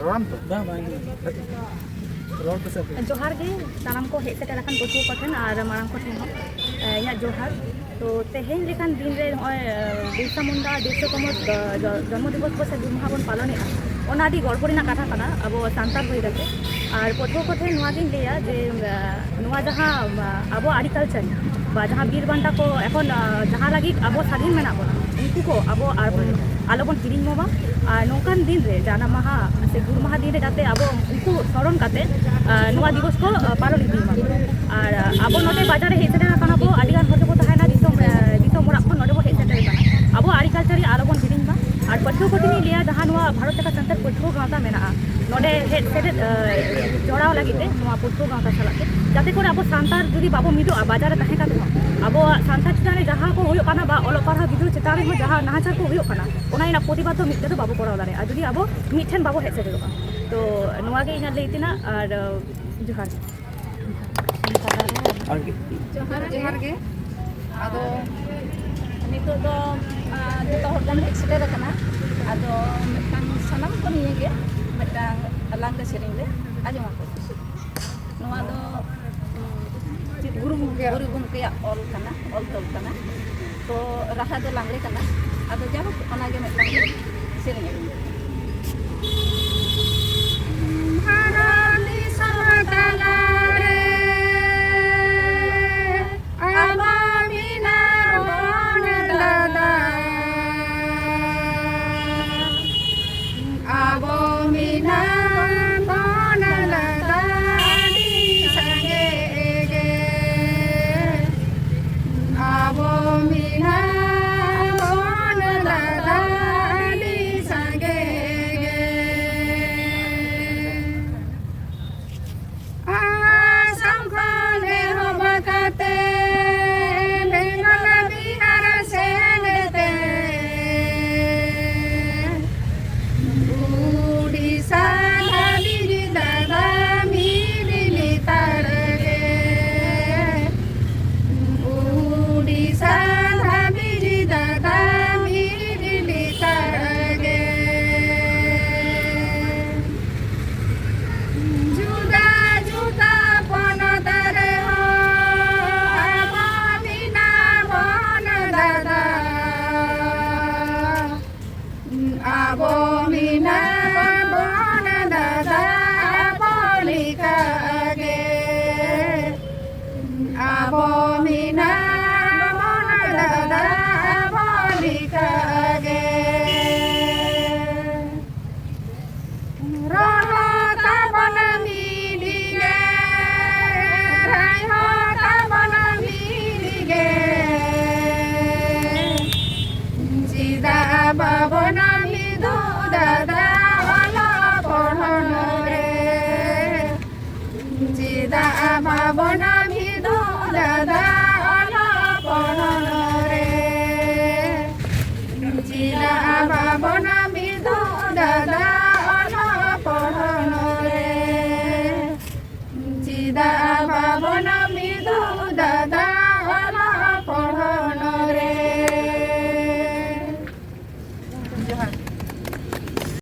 ᱨᱚᱲᱟᱢ ᱛᱚ? ᱵᱟᱝ, ᱵᱟᱝ, ᱟᱸᱡᱚᱢᱚᱜ ᱠᱟᱱᱟ᱾ ᱨᱚᱲ ᱯᱮᱥᱮ ᱟᱯᱮ᱾ ᱡᱚᱦᱟᱨ ᱜᱮ, ᱥᱟᱱᱟᱢ ᱠᱚ ᱦᱮᱡ ᱥᱮᱴᱮᱨ ᱟᱠᱟᱱ ᱯᱟᱹᱴᱷᱩᱣᱟᱹ ᱠᱚᱴᱷᱮᱱ ᱟᱨ ᱢᱟᱨᱟᱝ ᱠᱚᱴᱷᱮᱱ ᱦᱚᱸ, ᱮ, ᱤᱧᱟᱹᱜ ᱡᱚᱦᱟᱨ᱾ ᱛᱚ, ᱛᱮᱦᱮᱧ ᱞᱮᱠᱟᱱ ᱫᱤᱱ ᱨᱮ ᱱᱚᱜᱼᱚᱭ, ᱮ, ᱵᱤᱨᱥᱟ ᱢᱩᱱᱰᱟ ᱫᱮᱲᱥᱚ ᱛᱚᱢᱚ, ᱮ, ᱡᱚ-, ᱡᱚᱱᱢᱚ ᱫᱤᱵᱚᱥ ᱵᱚ ᱥᱮ ᱜᱩᱨ ᱢᱟᱦᱟ ᱵᱚᱱ ᱯᱟᱞᱚᱱᱮᱫᱼᱟ, ᱚᱱᱟ ᱟᱹᱰᱤ ᱜᱚᱨᱵᱚ ᱨᱮᱱᱟᱜ ᱠᱟᱛᱷᱟ ᱠᱟᱱᱟ ᱟᱵᱚ ᱥᱟᱱᱛᱟᱲ ᱦᱩᱭ ᱠᱟᱛᱮ᱾ ᱟᱨ ᱯᱟᱹᱴᱷᱩᱣᱟᱹ ᱠᱚᱴᱷᱮᱱ ᱱᱚᱣᱟ ᱜᱤᱧ ᱞᱟᱹᱭᱟ ᱡᱮ, ᱮ, ᱱᱚᱣᱟ ᱡᱟᱦᱟᱸ, ᱮ, ᱟᱵᱚ ᱟᱹᱨᱤ culture ᱵᱟ ᱡᱟᱦᱟᱸ ᱵᱤᱨ ᱵᱟᱱᱴᱟ ᱠᱚ ᱮᱠᱷᱚᱱ, ᱮ, ᱡᱟᱦᱟᱸ ᱞᱟᱹᱜᱤᱫ ᱟᱵᱚ ᱥᱟᱹᱫᱷᱤᱱ ᱢᱮᱱᱟᱜ ᱵᱚᱱᱟ, ᱩᱱᱠᱩ ᱠᱚ ᱟᱵᱚ ᱟᱨ ᱟᱞᱚᱵᱚᱱ ᱦᱤᱲᱤᱧ ᱢᱟ᱾ ᱟᱨ ᱱᱚᱝᱠᱟᱱ ᱫᱤᱱ ᱨᱮ, ᱡᱟᱱᱟᱢ ᱢᱟᱦᱟ ᱥᱮ ᱜᱩᱨ ᱢᱟᱦᱟ ᱫᱤᱱ ᱨᱮ, ᱡᱟᱛᱮ ᱟᱵᱚ ᱩᱱᱠᱩ ᱥᱚᱨᱚᱱ ᱠᱟᱛᱮ, ᱟᱨ, ᱱᱚᱣᱟ ᱫᱤᱵᱚᱥ ᱠᱚ, ᱟᱨ, ᱯᱟᱞᱚᱱ ᱤᱫᱤ ᱢᱟ᱾ ᱟᱨ, ᱟᱨ ᱟᱵᱚ ᱱᱚᱰᱮ ᱵᱟᱡᱟᱨ ᱨᱮ ᱦᱮᱡ ᱥᱮᱴᱮᱨ ᱟᱠᱟᱱᱟ ᱵᱚ, ᱟᱹᱰᱤ ᱜᱟᱱ ᱦᱚᱲ ᱠᱚᱠᱚ ᱛᱟᱦᱮᱱᱟ ᱫᱤᱥᱚᱢ, ᱟᱨ, ᱫᱤᱥᱚᱢ ᱚᱲᱟᱜ ᱠᱷᱚᱱ ᱱᱚᱰᱮ ᱵᱚ ᱦᱮᱡ ᱥᱮᱴᱮᱨ ᱟᱠᱟᱱᱟ᱾ ᱟᱵᱚ ᱟᱹᱨᱤ culture ᱨᱮ ᱟᱞᱚ ᱵᱚᱱ ᱦᱤᱲᱤᱧ ᱢᱟ᱾ ᱟᱨ ᱯᱟᱹᱴᱷᱩᱣᱟᱹ ᱠᱚ ᱴᱷᱮᱱ ᱤᱧ ᱞᱟᱹᱭᱟ, ᱡᱟᱦᱟᱸ ᱱᱚᱣᱟ ᱵᱷᱟᱨᱚᱛ ᱡᱟᱠᱟᱛ ᱥᱟᱱᱛᱟᱲ ᱯᱟᱹᱴᱷᱩᱣᱟᱹ ᱜᱟᱶᱛᱟ ᱢᱮᱱᱟᱜᱼᱟ, ᱱᱚᱰᱮ ᱦᱮᱡ ᱥᱮᱞᱮᱫ ᱡᱚᱲᱟᱣ ᱞᱟᱹᱜᱤᱫ ᱛᱮ ᱱᱚᱣᱟ ᱯᱟᱹᱴᱷᱩᱣᱟᱹ ᱜᱟᱶᱛᱟ ᱥᱟᱞᱟᱜ ᱛᱮ, ᱡᱟᱛᱮ ᱠᱚᱨᱮ ᱟᱵᱚ ᱥᱟᱱᱛᱟᱲ ᱡᱩᱫᱤ ᱵᱟᱵᱚ ᱢᱤᱫᱚᱜᱼᱟ, ᱵᱟᱡᱟᱨ ᱨᱮ ᱛᱟᱦᱮᱸ ᱠᱟᱛᱮ ᱦᱚᱸ ᱟᱵᱚᱣᱟᱜ ᱥᱟᱱᱛᱟᱲ ᱪᱮᱛᱟᱱ ᱨᱮ ᱡᱟᱦᱟᱸ ᱠᱚ ᱦᱩᱭᱩᱜ ᱠᱟᱱᱟ ᱵᱟ ᱚᱞᱚᱜ ᱯᱟᱲᱦᱟᱣ ᱜᱤᱫᱽᱨᱟᱹ ᱪᱮᱛᱟᱱ ᱨᱮᱦᱚᱸ ᱡᱟᱦᱟᱸ ᱱᱟᱦᱟᱪᱟᱨ ᱠᱚ ᱦᱩᱭᱩᱜ ᱠᱟᱱᱟ, ᱚᱱᱟ ᱨᱮᱱᱟᱜ ᱯᱨᱚᱛᱤᱵᱟᱫ ᱫᱚ ᱢᱤᱫ ᱛᱮᱫᱚ ᱵᱟᱵᱚ ᱠᱚᱨᱟᱣ ᱫᱟᱲᱮᱭᱟᱜᱼᱟ ᱡᱩᱫᱤ ᱟᱵᱚ ᱢᱤᱫ ᱴᱷᱮᱱ ᱵᱟᱵᱚ ᱦᱮᱡ ᱥᱮᱴᱮᱨᱚᱜᱼᱟ᱾ ᱛᱚ ᱱᱚᱣᱟ ᱜᱮ ᱤᱧᱟᱹᱜ ᱞᱟᱹᱭ ᱛᱮᱱᱟᱜ᱾ ᱟᱨ ᱡᱚᱦᱟᱨ ᱜᱮ᱾ ᱡᱚᱦᱟᱨ ᱡᱚᱦᱟᱨ ᱜᱮ᱾ ᱟᱫᱚ ᱱᱤᱛᱚᱜ ᱫᱚ ᱡᱚᱛᱚ ᱦᱚᱲ ᱵᱚᱱ ᱦᱮᱡ ᱥᱮᱴᱮᱨ ᱟᱠᱟᱱᱟ᱾ ᱟᱫᱚ ᱢᱤᱫᱴᱟᱝ ᱥᱟᱱᱟᱢ ᱠᱚ ᱱᱤᱭᱮ ᱜᱮ ᱢᱤᱫᱴᱟᱝ ᱞᱟᱜᱽᱲᱮ ᱥᱮᱨᱮᱧ ᱞᱮ ᱟᱸᱡᱚᱢ ᱟᱠᱚ᱾ ᱱᱚᱣᱟ ᱫᱚ ᱜᱩᱨᱩ ᱜᱚᱢᱠᱮᱭᱟᱜ ᱜᱩᱨᱩ ᱜᱚᱢᱠᱮᱭᱟᱜ ᱚᱞ ᱠᱟᱱᱟ, ᱚᱞ ᱛᱚᱞ ᱠᱟᱱᱟ᱾ ᱛᱚ ᱨᱟᱦᱟ ᱫᱚ ᱞᱟᱜᱽᱲᱮ ᱠᱟᱱᱟ᱾ ᱟᱫᱚ ᱡᱟᱭᱦᱳᱠ, ᱚᱱᱟᱜᱮ ᱢᱤᱫᱴᱟᱝ ᱞᱮ ᱥᱮᱨᱮᱧ ᱟᱹᱜᱩ᱾